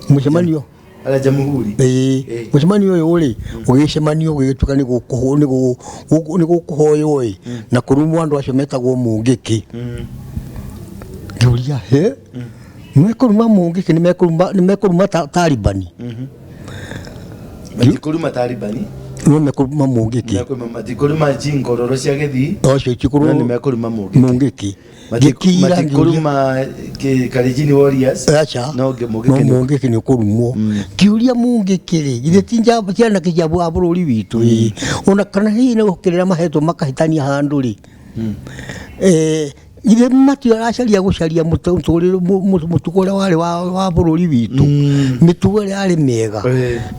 mũcemanio. Harĩa Jamhuri. Ĩĩ. Mũcemanio ũyũ rĩ, ũgĩcemanio ũgĩgĩtuĩka nĩ gũkũhoywo ĩ na kũrumwo andũ acio metagwo mũngĩkĩ. Ngĩũria, he mekũruma mũngĩkĩ? Nĩ mekũruma Talibani? Matikũruma Talibani. No mekũruma mũngĩkĩ. Matikũruma njingororo cia gĩthii. Acio. No Itikũruma. Nĩ mekũruma mũngĩkĩ. Mũngĩkĩ. Ngĩkira ngĩũria. Matikũruma Kalenjin Warriors. Aca. No no mũngĩkĩ nĩ mũngĩkĩ nĩ ũkũrumwo. Kĩũria, mũngĩkĩ rĩ, githĩ ti njamba ciana cia wa bũrũri witũ? Ĩ, ona kana hihi nĩ gũkĩrĩra mahetwo makahĩtania handũ rĩ, githĩ matiracaria gũcaria mũtũrĩre mũtugo ũrĩa warĩ wa bũrũri witũ, mĩtugo ĩrĩa yarĩ mĩega,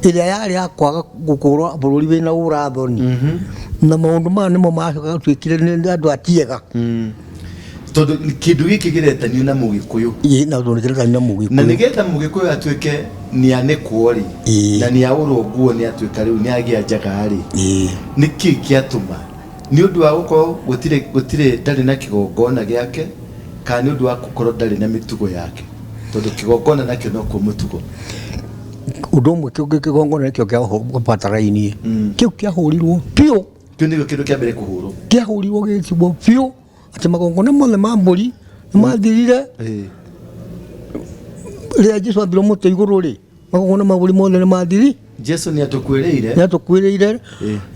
ĩrĩa yarĩ ya kwaga gũkorwo bũrũri wĩna ũrathoni na maũndũ maya nĩmo matuĩkire nĩ andũ atiega. Tondũ kĩndũ gĩkĩ kĩretanio na mũgĩkũyũ. Ĩ, na tondũ kĩretania na mũgĩkũyũ. Na nĩgetha mũgĩkũyũ atuĩke nĩ anĩkwo rĩ, na nĩ aũrwo nguo, nĩ atuĩka rĩu nĩ agĩa njaga rĩ, nĩ kĩ kĩatũma? Nĩ ũndũ wa gũkorwo gũtirĩ ndarĩ na kĩgongona gĩake, kana nĩ ũndũ wa gũkorwo ndarĩ na mĩtugo yake? Tondũ kĩgongona nakĩo nokuo mũtugo. Ũndũ ũmwe, kĩgongona nĩkĩo kĩabatarainie, kĩu kĩahũrirwo biũ. Kĩu nĩkĩo kĩndũ kĩa mbere kũhũrwo. Kĩahũrirwo gĩgĩtigwo biũ atĩ magongona mothe ma mbũri nĩ mathirire. Rĩrĩa Jesu ambirwo mũtĩ igũrũ rĩ, magongona ma mbũri mothe nĩ mathiri. Jesu nĩ atũkuĩrĩire. Nĩ atũkuĩrĩire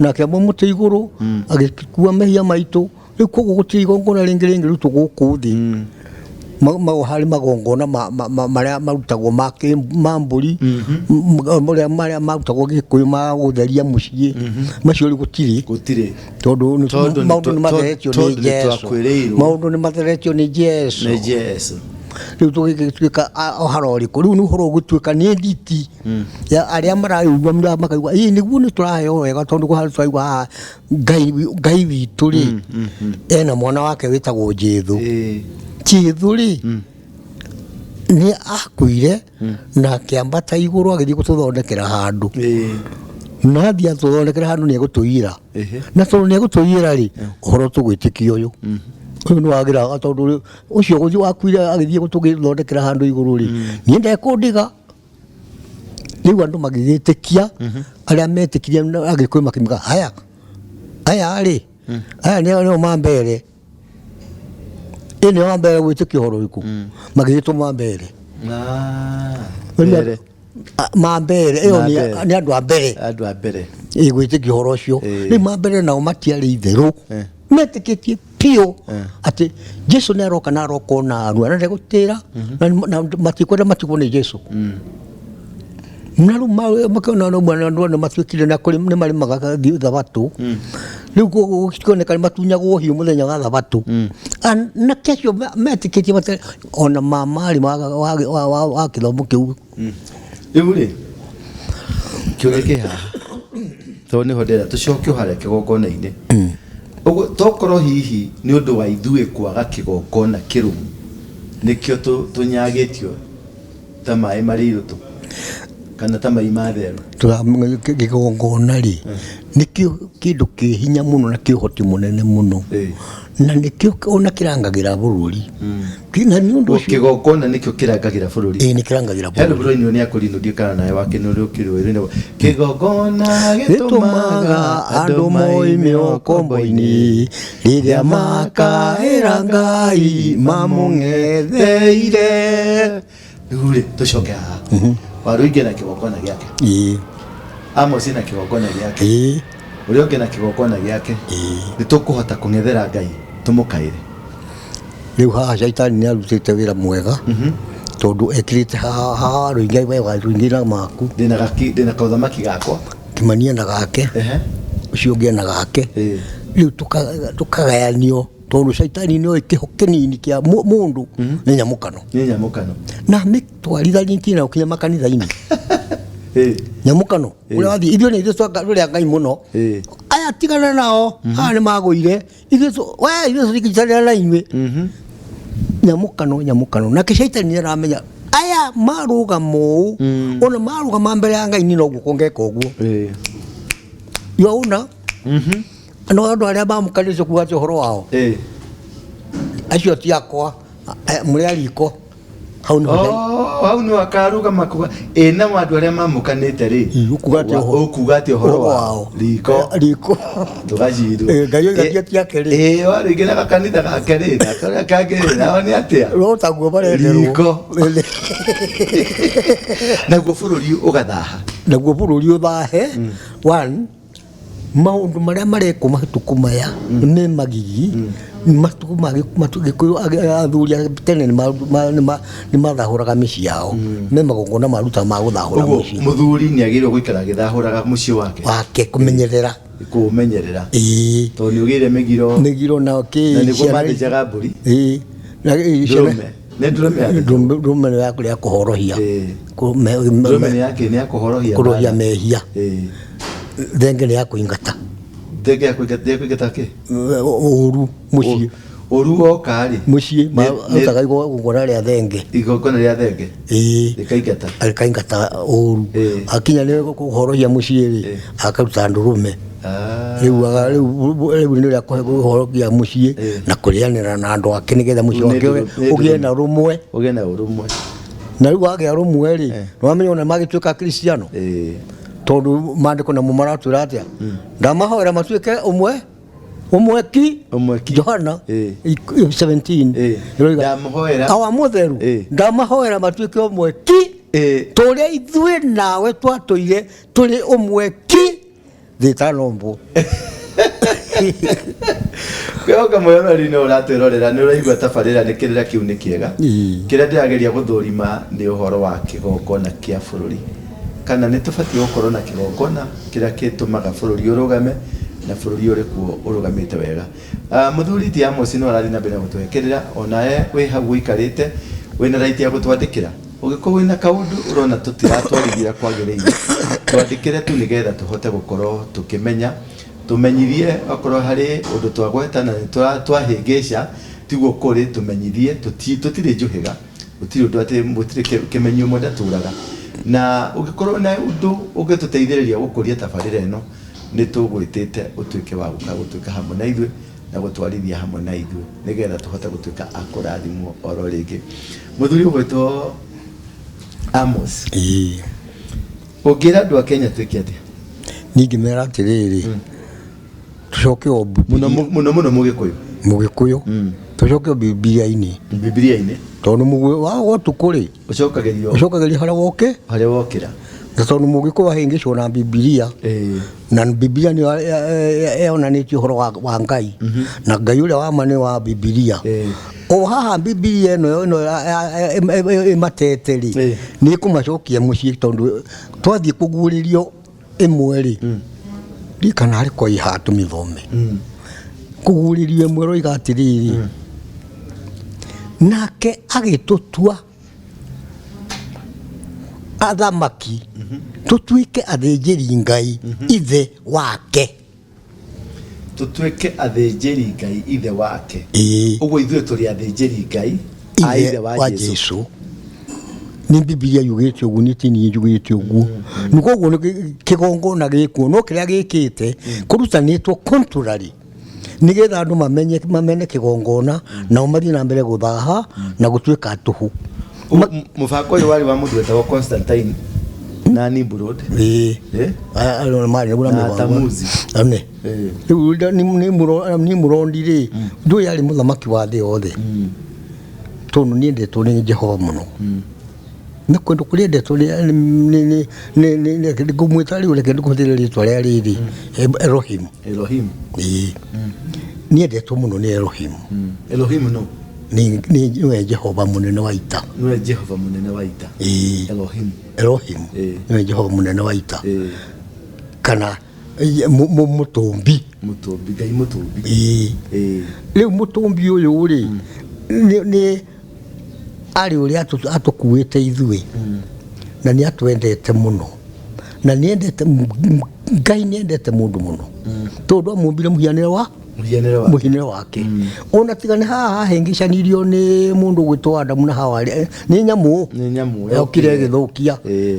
na akĩambwo mũtĩ igũrũ, agĩkua mehia maitũ. Rĩu koguo gũtirĩ igongona rĩngĩ rĩngĩrutwo gũkũ thĩ. Harĩ magongona marĩa marutagwo ma mbũri, marĩa marutagwo gĩkũyũ ma gũtheria mũciĩ, macio rĩu gũtirĩ. Gũtirĩ. Tondũ Tondũ maũndũ nĩ matheretio nĩ tondũ nĩ Jesu. twakuĩrĩirwo. Maũndũ nĩ matheretio nĩ Jesu. Nĩ Jesu. Rĩu tũgĩtuĩka ũhoro ũrĩkũ? Rĩu nĩ ũhoro ũgũtuĩka nĩ nditi ya arĩa maraigua, makaigua ĩ nĩguo nĩ tũraheo wega, tondũ kũharĩa tũraigua haha Ngai witũ rĩ, ena mwana wake wĩtagwo Jesũ. Jesũ rĩ, nĩ akuire na akĩambata igũrũ agĩthiĩ gũtũthondekera handũ. Na athiĩ atũthondekera handũ, nĩ egũtũiyĩra. Na tondũ nĩ egũtũiyĩra rĩ, ũhoro tũgwĩtĩkia ũyũ nĩ wagĩra, tondũ ũcio gũthiĩ wakuire agĩthiĩ gũtũthondekera handũ igũrũ rĩ, niĩ ndekũndiga. Rĩu andũ magĩgĩtĩkia, arĩa metĩkirie agĩkũyũ makiuga haya, aya rĩ, aya nĩo mambere, ĩ nĩo mambere gwĩtĩkia ũhoro ũrĩkũ, magĩgĩtwo mambere. Mbere. Mambere ĩyo Mambere. nĩ andũ a mbere. Andũ a mbere. Ĩ gwĩtĩkia ũhoro ũcio. Rĩu mambere nao matiarĩ itherũ, metĩkĩtie biũ. Biũ atĩ Jesu nĩ aroka na aroka ona arua na ndegũtĩra na matikwenda matigwo nĩ Jesu. Na rĩu makĩona no mwana andũ nĩ matuĩkire na kũrĩ nĩ marĩmaga thabatũ. Rĩu gũkĩoneka nĩ matunyagwo hiũ mũthenya wa thabatũ. Na kĩ acio metĩkĩtie matarĩ ona marĩ wa kĩthomo kĩu. Rĩu rĩ, kĩũria kĩ haha tondũ nĩho ndĩrenda tũcoke o harĩa kĩgongona-inĩ. Ũguo tokorwo hihi nĩ ũndũ wa ithuĩ kwaga kĩgongona kĩrũmu nĩkĩo tũnyagĩtio ta maĩ marĩ irũtũ kana ta mai ma therũ. Kĩgongona rĩ, nĩkĩo kĩndũ kĩ hinya mũno na kĩ ũhoti mũnene mũno. Na nĩkĩo ona kĩrangagĩra bũrũri. Na nĩ ũndũ ũcio Kĩgongona nĩkĩo kĩrangagĩra bũrũri. Ĩĩ, nĩ kĩrangagĩra Hena bũrũri. bũrũri nĩ akũrinũ ndiũ kana nawe wakĩnũrũ kĩrũĩ kĩgongona Gĩtũmaga gĩtũmaga andũ moime ũkombo-inĩ rĩrĩa makaĩra Ngai mamũng'etheire. Rĩu rĩ, tũcoke haha. Waruinge na kĩgongona gĩake. Amos na kĩgongona gĩake. Ũrĩa ũngĩ na kĩgongona gĩake. Nĩ tũkũhota kũng'ethera Ngai tũmũkaĩre. Rĩu haha caitani nĩ arutĩte wĩra mwega tondũ ekĩrĩte haha haha Waruinge, we Waruinge na maku. Ndĩna gaki, ndĩna kaũthamaki gakwa. Kĩmani ena gake. Ũcio ũngĩ ena gake. Rĩu tũkagayanio tondũ caitani nĩoĩ kĩho kĩnini kĩa mũndũ nĩ nyamũkano. Nĩ nyamũkano. Na mĩtwarithanĩtie nayo kinya makanitha-inĩ. Nyamũkano. Ũrĩa wathiĩ ithuĩ nĩ ithuĩ tũrĩ a Ngai mũno. Aya tigana nao, aya nĩ magũire. Ithuĩ we ithuĩ tũtingĩnyitanĩra na inyuĩ. Nyamũkano, nyamũkano. Nake caitani nĩ aramenya aya marũgama ũũ, ona marũgama mbere ya Ngai niĩ noguo kũngeka ũguo. Yauna no andũ arĩa mamũkanĩte kuga atĩ ũhoro wao acio ti akwa, mũrĩ a riko hau nĩho. Oh, hau nĩho akarũgama kuga ĩ nao andũ arĩa mamũkanĩte rĩ, Ũkuga atĩ ũkuga atĩ ũhoro wao riko riko tũgacirwo. Ngai oiga ti ake rĩ. Ĩ warĩngĩ na gakanitha gake rĩ, na karĩa kangĩ rĩ, nao nĩ atĩa? No taguo marenderwo. Riko. Naguo bũrũri ũgathaha. Naguo bũrũri ũthahe. One, maũndũ marĩa marekwo matukũ maya nĩ magigi. Matukũ ma Gĩkũyũ, athuri a tene nĩ mathahũraga mĩciĩ yao, me magongona marutaga ma gũthahũra Ũguo mũciĩ. Mũthuri nĩ agĩrĩirwo gũikara agĩthahũraga mũciĩ wake. Wake, kũmenyerera. Kũũmenyerera. Ĩĩ. Tondũ nĩ ũgĩire mĩgiro. Mĩgiro na kĩ. Na nĩguo ciana mathĩnjaga mbũri. Ĩĩ. Na ciana Ndũrũme. Nĩ ndũrũme yathĩnjagwo. Ndũrũme nĩ ya kũrĩa kũhorohia. Ndũrũme nĩ ya kĩ? Nĩ ya kũhorohia kũrohia mbara. Mehia. Thenge nĩ ya kũingata. Thenge ya kũingata, ya kũingata kĩ? Ũru mũciĩ. Ũru woka rĩ. Mũciĩ marutaga igongona rĩa thenge. Igongona rĩa thenge. Ĩĩ. Rĩkaingata. Rĩkaingata ũru. Akinya nĩ kũhorohia mũciĩ rĩ, akaruta ndũrũme. Rĩu rĩu nĩ rĩa kũhorohia mũciĩ na kũrĩanĩra na andũ ake nĩgetha mũciĩ Nĩ wake nĩ ũgĩe na rũmwe. Ũgĩe na ũrũmwe. Na rĩu wagĩa rũmwe rĩ, nĩwamenya ona magĩtuĩka Kristiano. Tondũ maandĩko namo maratwĩra atĩa? Ndamahoera matuĩke ũmwe ũmwe ki. Ũmwe ki. Johana 17 ĩroiga, Ndamũhoera. Awa mũtheru, ndamahoera matuĩke ũmwe ki tũrĩa ithuĩ nawe twatũire tũrĩ ũmwe ki thĩ ĩtanombwo. Kwĩhoka mwĩroreri no ũratwĩrorera nĩ ũraigua tabarĩra nĩ kĩrĩra kĩu nĩ kĩega. Kĩrĩa ndĩrageria gũthũrima nĩ ũhoro wa kĩgongona kĩa bũrũri, kana nĩ tũbatiĩ gũkorwo na kĩgongona kĩrĩa gĩtũmaga bũrũri ũrũgame na bũrũri ũrĩ kuo ũrũgamĩte wega. Mũthuri ti Amos no arathiĩ na mbere na gũtũhe kĩrĩra, onawe wĩ hau ũikarĩte wĩna right ya gũtwandĩkĩra. Ũngĩkorwo wĩna kaũndũ ũrona tũtiratwarithia kwagĩrĩire, twandĩkĩre tu nĩgetha tũhote gũkorwo tũkĩmenya, tũmenyithie okorwo harĩ ũndũ twagweta na nĩ twahĩngĩca, tiguo kũrĩ, tũmenyithie, tũtirĩ njũhĩga, gũtirĩ ũndũ atĩ gũtirĩ kĩmenyi ũmwe ndatũraga. Na ũngĩkorwo na ũndũ ũngĩtũteithĩrĩria gũkũria tabarĩra ĩno, nĩ tũgwĩtĩte ũtuĩke wa gũka gũtuĩka hamwe na ithuĩ na gũtwarithia hamwe na ithuĩ nĩgetha tũhote gũtuĩka a kũrathimwo oro rĩngĩ. Mũthuri ũgwĩtwo Amos, ũngĩra andũ a Kenya twĩke atĩa? Ningĩmera atĩrĩrĩ, tũcoke o Mũno mũno mũno Mũgĩkũyũ. Mũgĩkũyũ, tũcoke o Bibilia-inĩ. Bibilia-inĩ. Tondũ mũguĩ wa ũtukũ rĩ, ũcokagĩrio ũcokagĩrio harĩa woke harĩa wokĩra. Na tondũ mũgĩkũyũ ahĩngĩcwo na Bibilia, na Bibilia nĩyo yonanĩtie ũhoro wa Ngai, na Ngai ũrĩa wa ma nĩ wa Bibilia. O haha Bibilia ĩno ĩmatete rĩ, nĩ ĩkũmacokia mũciĩ, tondũ twathiĩ kũguũrĩrio ĩmwe rĩ, ririkana harĩ kwa ihaha tũmĩthome. Kũguũrĩrio ĩmwe roiga atĩrĩrĩ, nake agĩtũtua athamaki, tũtuĩke athĩnjĩri Ngai ithe wake. Tũtuĩke athĩnjĩri Ngai ithe wake. Ĩĩ. Ũguo ithuĩ tũrĩ athĩnjĩri Ngai a ithe ithe wa wa Jesu. Jesu. Nĩ Bibilia yugĩte ũguo, nĩ ti niĩ njugĩte ũguo. Nĩ koguo nĩ kĩgongona gĩkuo, no kĩrĩa gĩkĩte kũrutanĩtwo contrary, nĩgetha andũ mamenye, mamene kĩgongona, nao mathiĩ na mbere gũthaha na gũtuĩka tũhũ. Mũbango ũyũ warĩ wa mũndũ wetagwo Constantine na Nimrod. Ĩĩ. Eh? Aya, aya marĩ na Na mĩbango. Tamuzi. Ane. Eh. Rĩu Nimrod rĩ, ndũĩ arĩ mũthamaki wa thĩ yothe, tondũ niendetwo nĩ Jehova mũno. Nĩ kwendwo kũrĩa endetwo nĩ ngũmwĩta rĩu, reke ndĩkũhũthĩre rĩtwa rĩa rĩrĩ, Elohim. Elohim. Ĩĩ. Niendetwo mũno nĩ Elohim. Elohim no Nĩwe Jehova mũnene wa ita. Nĩwe Jehova mũnene wa ita. Ĩĩ. Elohim. Elohim. Ĩĩ. Nĩwe Jehova mũnene wa ita. Kana mũtũmbi. Mũtũmbi, Ngai mũtũmbi. Ĩĩ. Rĩu mũtũmbi ũyũ rĩ, nĩ arĩ ũrĩa atũkuĩte ithuĩ, na nĩ atwendete mũno, na nĩ endete Ngai, nĩ endete mũndũ mũno, tondũ amũmbire mũhianĩre wa Mũhianĩre wa mũhianĩre wake. Ona tiga nĩ haha hahĩngĩcanirio nĩ mũndũ gwĩtwo Adamu na Hawa rĩ, nĩ nyamũ Nĩ nyamũ yokire ĩgĩthũkia.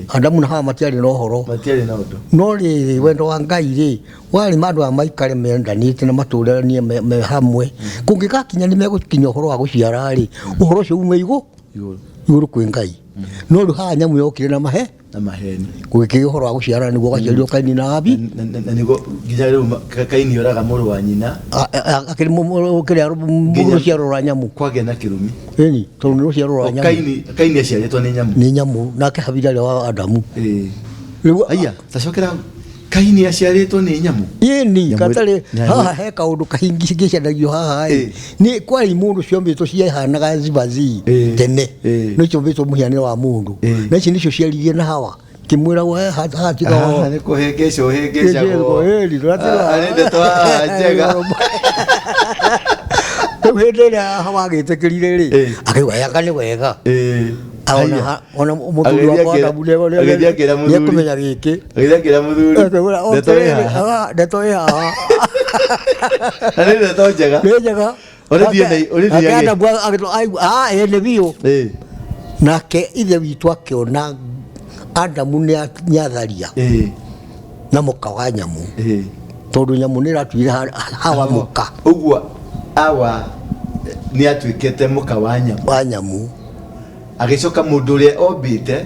Adamu na Hawa matiarĩ na ũhoro, Matiarĩ na ũndũ. No rĩrĩ, wendo wa Ngai rĩ, warĩ andũ aya maikare mendanĩte na matũranie me hamwe. Kũngĩgakinya nĩ megũkinya ũhoro wa gũciara rĩ, ũhoro ũcio ume igũ Igũrũ. Igũrũ kwĩ Ngai. No rĩu haha nyamũ yokire na mahe Na maheni. Gũgĩkĩgĩa ũhoro wa gũciara, nĩguo gaciarirwo Kaini na Abi. Na nĩguo nginya rĩu Kaini oraga mũrũ wa nyina. Akĩrĩ kĩrĩa rũciaro rwa nyamũ. Kwagĩa na kĩrumi. Ĩni, tondũ nĩ rũciaro rwa O nyamũ. Kaini aciarĩtwo nĩ nyamũ. Nĩ nyamũ, nake Habili arĩ wa Adamu. Rĩu Aya, tacokera hau. Kaini aciarĩtwo nĩ nyamũ. Ĩni. Nyamũ Gatarĩ haha he kaũndũ kahingicanagia haha ĩ. Nĩ kwarĩ mũndũ ciombĩtwo ciahanaga zibazi tene, nĩ ciombĩtwo mũhianĩre wa mũndũ, na ici nĩcio ciaririe na Hawa kĩmwĩra we haha tiga Haha nĩ kũhĩngĩca ũhĩngĩcagwo. Ĩni, tũratiga. Ah, arĩ ndeto haha njega. Rĩu hĩndĩ ĩrĩa Hawa agĩtĩkĩrire rĩ, akĩuga yanga nĩ wega. Ona ona mũthuri Agĩthiĩ wakwa Adamu agĩthiĩ akĩra mũthuri. nĩekũmenya gĩkĩ. Agĩthiĩ akĩra mũthuri. Akĩmwĩra, Ndeto ĩ "Okay, haha." ah, ndeto ĩ haha. Na nĩ ndeto njega. Nĩ njega. Ũrĩthiĩ ũrĩthiĩ Nake Adamu agĩtwo aigua, ah, ĩ nĩ biũ. Nake ithe witũ akĩona Adamu nĩ atharia na mũka wa nyamũ, tondũ nyamũ nĩ ĩratuire Hawa mũka. Ũguo Awa nĩ atuĩkĩte mũka wa nyamũ. Wa nyamũ. Agĩcoka mũndũ ũrĩa ombĩte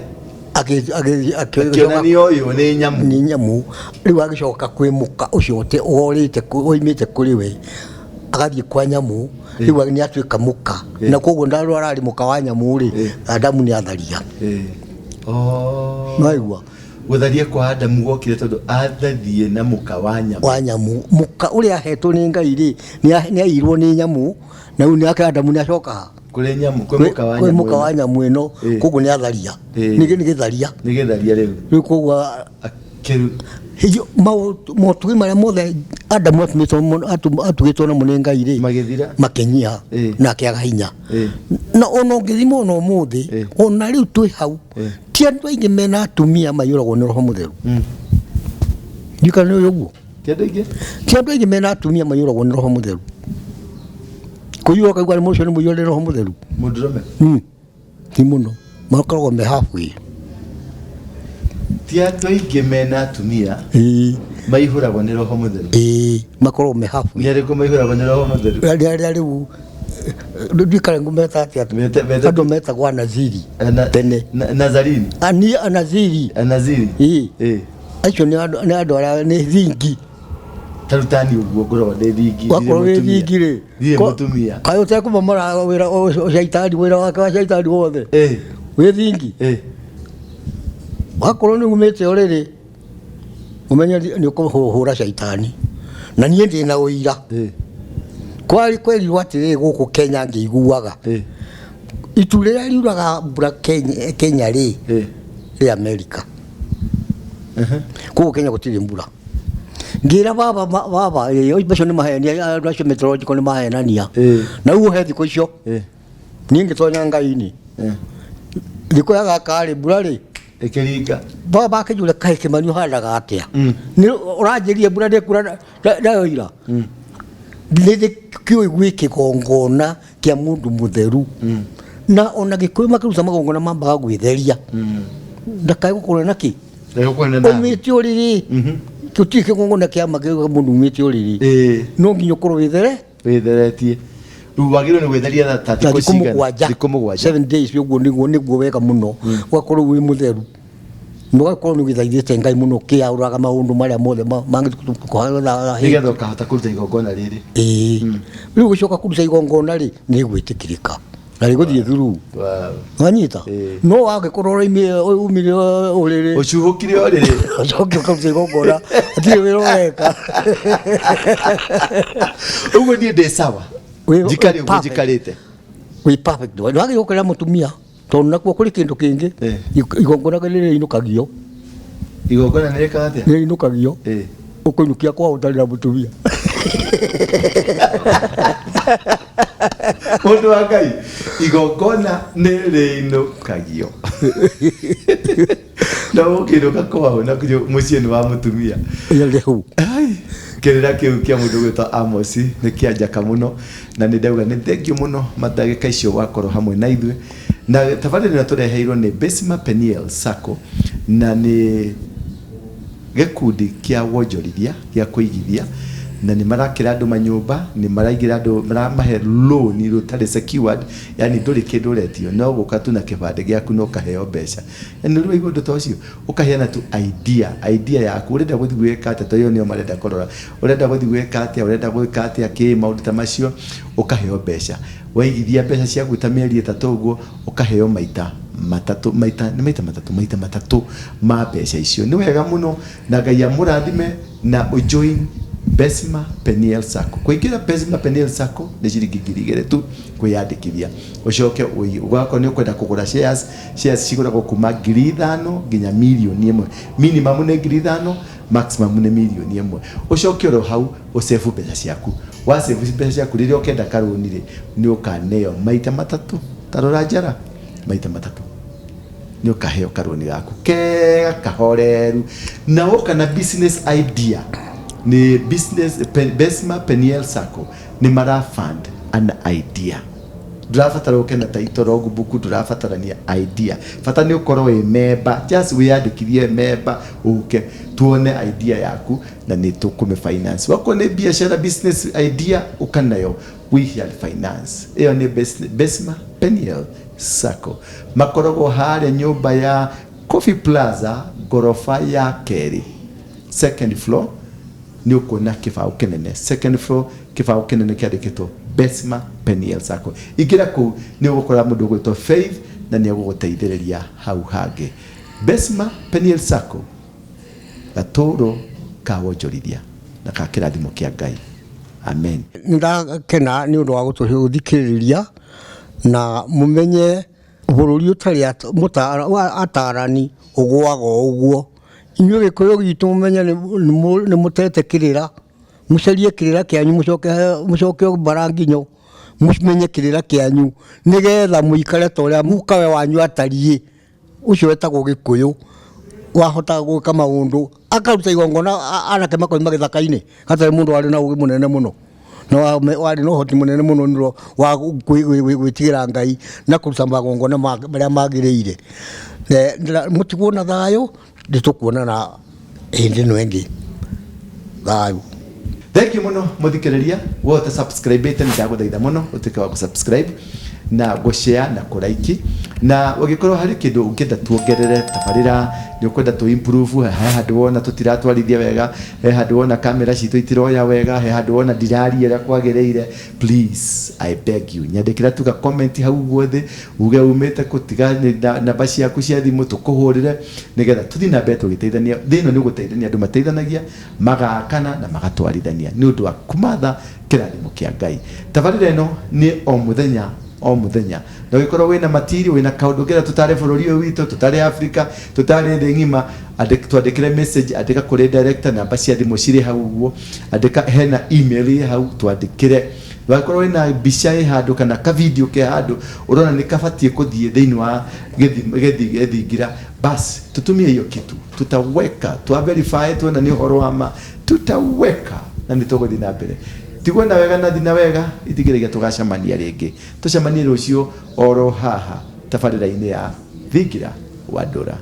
akĩona nĩ ũyũ nĩ nyamũ. Nĩ nyamũ. Rĩu agĩcoka kwĩ mũka ũcio worĩte woimĩte kũrĩ we, agathiĩ kwa nyamũ. Rĩu nĩ atuĩka mũka, na koguo ndarũ ararĩ mũka wa nyamũ rĩ, Adamu nĩ atharia. Oh. Nĩwaigua? Gũtharia kwa Adamu gwokire tondũ atharie na mũka wa nyamũ. Wa nyamũ. Mũka ũrĩa ahetwo nĩ Ngai rĩ, nĩ airwo nĩ nyamũ, na rĩu nake Adamu nĩ acoka ha? Kũrĩ nyamũ, kwĩ mũka wa kwĩ nyamũ. mũka wa ĩno. Nyamũ ĩno. Koguo nĩ atharia. Nĩ gĩtharia. Nĩ gĩtharia rĩu. Rĩu koguo Akĩru hiyo motugĩ marĩa mothe Adamu atugĩtwo namo nĩ Ngai rĩ, Magĩthira. Makĩnyiha na akĩaga hinya. Na ona ũngĩthima ona ũmũthĩ, ona rĩu twĩ hau, ti andũ aingĩ mena atumia maiyũragwo nĩ Roho Mũtheru. Ndikana nĩ ũyũ ũguo. Ti andũ aingĩ? Ti andũ aingĩ mena atumia maiyũragwo nĩ Roho Mũtheru. Kũiyũra ũkaigua nĩ mũndũ ũcio nĩ mũiyũre nĩ Roho Mũtheru. Mũndũrũme. Ti mũno, makoragwo me halfway. Ti andũ aingĩ mena atumia maihũragwo nĩ Roho Mũtheru. Ĩĩ, makoragwo me halfway. Nĩ arĩkũ maihũragwo nĩ Roho Mũtheru? Arĩa rĩu ndikare ngũmeta atĩa? Andũ metagwo anaziri tene. Nazarini. Ani anaziri. Anaziri. Ĩĩ. Ĩĩ. Acio nĩ andũ arĩa nĩ thingi. Tarutani ũguo ngoragwo ndĩ thingi. Wakorwo wĩ thingi rĩ, Ndirĩ mũtumia. Kaĩ ũtekũmomora wĩra shaitani, wĩra wake wa shaitani wothe wĩ thingi. Wakorwo nĩ umĩte ũrĩrĩ, ũmenye nĩ ũkũhũra caitani. Na niĩ ndĩ na ũira. Kwari kwerirwo atĩrĩrĩ gũkũ Kenya ngĩiguaga. Itu rĩrĩa riuraga mbura Kenya, Kenya rĩ, rĩ Amerika. Kũu Kenya gũtirĩ mbura. Ngĩra baba baba ĩ, macio nĩ mahenia andũ acio meteorological nĩ mahenania. Na ũguo he thikũ icio niĩ ngĩtonya Ngai-inĩ. Thikũ ya gaka rĩ mbura rĩ Ĩkĩringa. Baba akĩnjũria kaĩ Kĩmani ũhandaga atĩa? Nĩ ũranjĩrire mbura ndĩkura nayo ira. Nĩ kĩũĩ gwĩ kĩgongona kĩa mũndũ mũtheru. Na ona Gĩkũyũ makĩruta magongona mambaga gwĩtheria. Ndakae gũkorwo na kĩ? Ndagũkorwo na Umĩte ũrĩrĩ. Gũtirĩ kĩgongona kĩa ma kĩa mũndũ umĩte ũrĩrĩ. No nginya ũkorwo wĩthere. Wĩtheretie. Rĩu wagĩrĩirwo nĩ gwĩtheria ta Ta thikũ thikũ cigana? mũgwanja. Thikũ mũgwanja. 7 days ũguo nĩguo wega mũno. Ũgakorwo wĩ mũtheru. Na ũgakorwo nĩ ũgĩthaithĩte Ngai mũno ũkĩaũraga maũndũ marĩa mothe mangĩkũhaga. Nĩgetha ũkahota kũruta igongona rĩrĩ. Ĩĩ. Rĩu gũcoka kũruta igongona rĩ, nĩ gwĩtĩkĩrĩka na rĩgũthiĩ through. Wanyita? No wangĩkorwo umire ũrĩrĩ. Ũcuhũkire ũrĩrĩ. Ũcoke ũkaruta igongona, hatirĩ wĩra ũreka. Ũguo niĩ ndĩ sawa. Njikare ũguo njikarĩte. Wĩ perfect. Ndwagĩrĩirwo gũkorera mũtumia. Tondũ nakuo kũrĩ kĩndũ kĩngĩ. Igongona nĩ rĩinũkagio. Igongona nĩ rĩkaga atĩa? Nĩ rĩinũkagio. Ũkũinũkia kwao ũtarĩ na mũtumia. Mũndũ wa Ngai, igongona nĩ rĩinũkagio. Na ũkĩinũka kwao na mũciĩ nĩ wa mũtumia. Rĩu. Kĩrĩra kĩu kĩa mũndũ ũgwĩtwo Amos nĩ kĩa njaka mũno na nĩ ndauga nĩ thengiũ mũno mandagĩka icio wakorwo hamwe na ithuĩ. Na tabarĩra ĩno tũreheirwo nĩ Besima Peniel Sacco na nĩ gĩkundi kĩa wonjorithia gĩa kũigithia na nĩ marakĩra andũ manyũmba, nĩ maraigĩra andũ, maramahe loan rũtarĩ secured, yani ndũrĩ kĩndũ ũretio no gũka tu na kĩbandĩ gĩaku na ũkaheo mbeca. Yani nĩ ũrĩ waigua ũndũ ta ũcio? Ũkaheana tu idea, idea yaku, ũrenda gũthiĩ gwĩka atĩa, tondũ ĩyo nĩyo marenda kũrora. Ũrenda gũthiĩ gwĩka atĩa, ũrenda gwĩka atĩa, kĩ, maũndũ ta macio, ũkaheo mbeca. Waigithia mbeca ciaku ta mĩeri ĩtatũ ũguo, ũkaheo maita matatũ, maita, nĩ maita matatũ, maita matatũ ma mbeca icio. Nĩ wega mũno na Ngai amũrathime na ũ join Besima Peniel Sacco. Kũingĩra Besima Peniel Sacco nĩ ciringi 2000 tu kwĩyandĩkithia. Ũcoke ũgakorwo nĩ ũkwenda kũgũra shares, shares cigũragwo kuma 5000 nginya 1,000,000. Minimum nĩ 5000, maximum nĩ 1,000,000. Ũcoke oro hau ũsave mbeca ciaku. Wa save mbeca ciaku rĩrĩa ũkenda karũni rĩ, nĩ ũkaneo maita matatũ. Ta rora njara, maita matatũ. Nĩ ũkaheo karũni gaku kega kahoreru. Na woka na business idea, nĩ business, Besima Peniel Sacco nĩ mara fund an idea. Ndũrabatara ũke na title logbook, ndũrabatarania idea. Bata nĩ ũkorwo wĩ member, just wĩyandĩkithie member ũke tuone idea yaku na nĩ tũkũmĩ finance. Wakorwo nĩ biacara business idea ũka nayo, we shall finance. Ĩyo nĩ Besima Peniel Sacco. Makoragwo harĩa nyũmba ya Coffee Plaza ngoroba ya kerĩ, second floor. Nĩ ũkuona kĩbaũ kĩnene, second floor, kĩbaũ kĩnene kĩandĩkĩtwo Besima Peniel Sacco. Ingĩra kũu nĩ ũgũkora mũndũ ũgwĩtwo Faith na nĩ egũgũteithĩrĩria hau hangĩ. Besima Peniel Sacco, gatũũro ka wonjorithia na ka kĩrathimo kĩa Ngai. Amen. Nĩ ndakena nĩ ũndũ wa gũtũthikĩrĩria na mũmenye bũrũri ũtarĩ atarani ũgũaga o ũguo. Inyuĩ Gĩkũyũ gitũ mũmenye nĩ mũtete kĩrĩra, mũcarie kĩrĩra kĩanyu mũcoke mbara nginyo, mũmenye kĩrĩra kĩanyu nĩgetha mũikare ta ũrĩa mũkawe wanyu atariĩ, ũcio wetagwo Gĩkũyũ, wahotaga gwĩka maũndũ, akaruta igongona anake makoima gĩthaka-inĩ, hatarĩ mũndũ warĩ na ũgĩ mũnene mũno, na warĩ na ũhoti mũnene mũno nĩ wa gwĩtigĩra Ngai na kũruta magongona marĩa magĩrĩire. Mũtigwo na thayũ, nĩ tũkuonana hĩndĩ ĩno ĩngĩ. Thayũ. Thank you mũno mũthikĩrĩria, we ũta subscribe ĩte nĩ ndagũthaitha mũno ũtuĩke wa gũ subscribe. Na gũshare na kũraiki. Na ũngĩkorwo harĩ kĩndũ ũngĩenda tuongerere tabarĩra, nĩ ũkwenda tũ improve, he handũ wona tũtiratwarithia wega, he handũ wona kamera citũ itiroya wega, he handũ wona ndiraria ũrĩa kwagĩrĩire, please, I beg you, nyandĩkĩra tu ka comment hau ũguo thĩ, uge umĩte kũ, tiga namba ciaku cia thimũ tũkũhũrĩre nĩgetha tũthiĩ na mbere tũgĩteithania. Thĩ ĩno nĩ gũteithania andũ mateithanagia, magakana na magatwarithania nĩ ũndũ wa kumatha kĩrathimo kĩa Ngai. Tabarĩra ĩno nĩ o mũthenya o mũthenya, na ũngĩkorwo wĩna matiri, wĩna kaũndũ ũngĩenda tũtare bũrũri ũyũ witũ, tũtare Africa, tũtare thĩ ng'ima, twandĩkĩre message, andĩka kũrĩ director, namba cia thimũ cirĩ hau ũguo, andĩka hena email ĩ hau, twandĩkĩre. Wangĩkorwo wĩna mbica ĩ handũ kana ka video ke handũ ũrona nĩ kabatiĩ kũthiĩ thĩinĩ wa gĩthingira, bas tutumie hiyo kitu, tutaweka twa verify, tuona nĩ ũhoro wa ma, tutaweka na nĩ tũgũthiĩ na mbere. Tigwo na wega na thi na wega, itigĩrĩria tũgacemania rĩngĩ, tũcemanie rũciũ oro haha tabarĩra-inĩ ya Thingira wa Ndũra.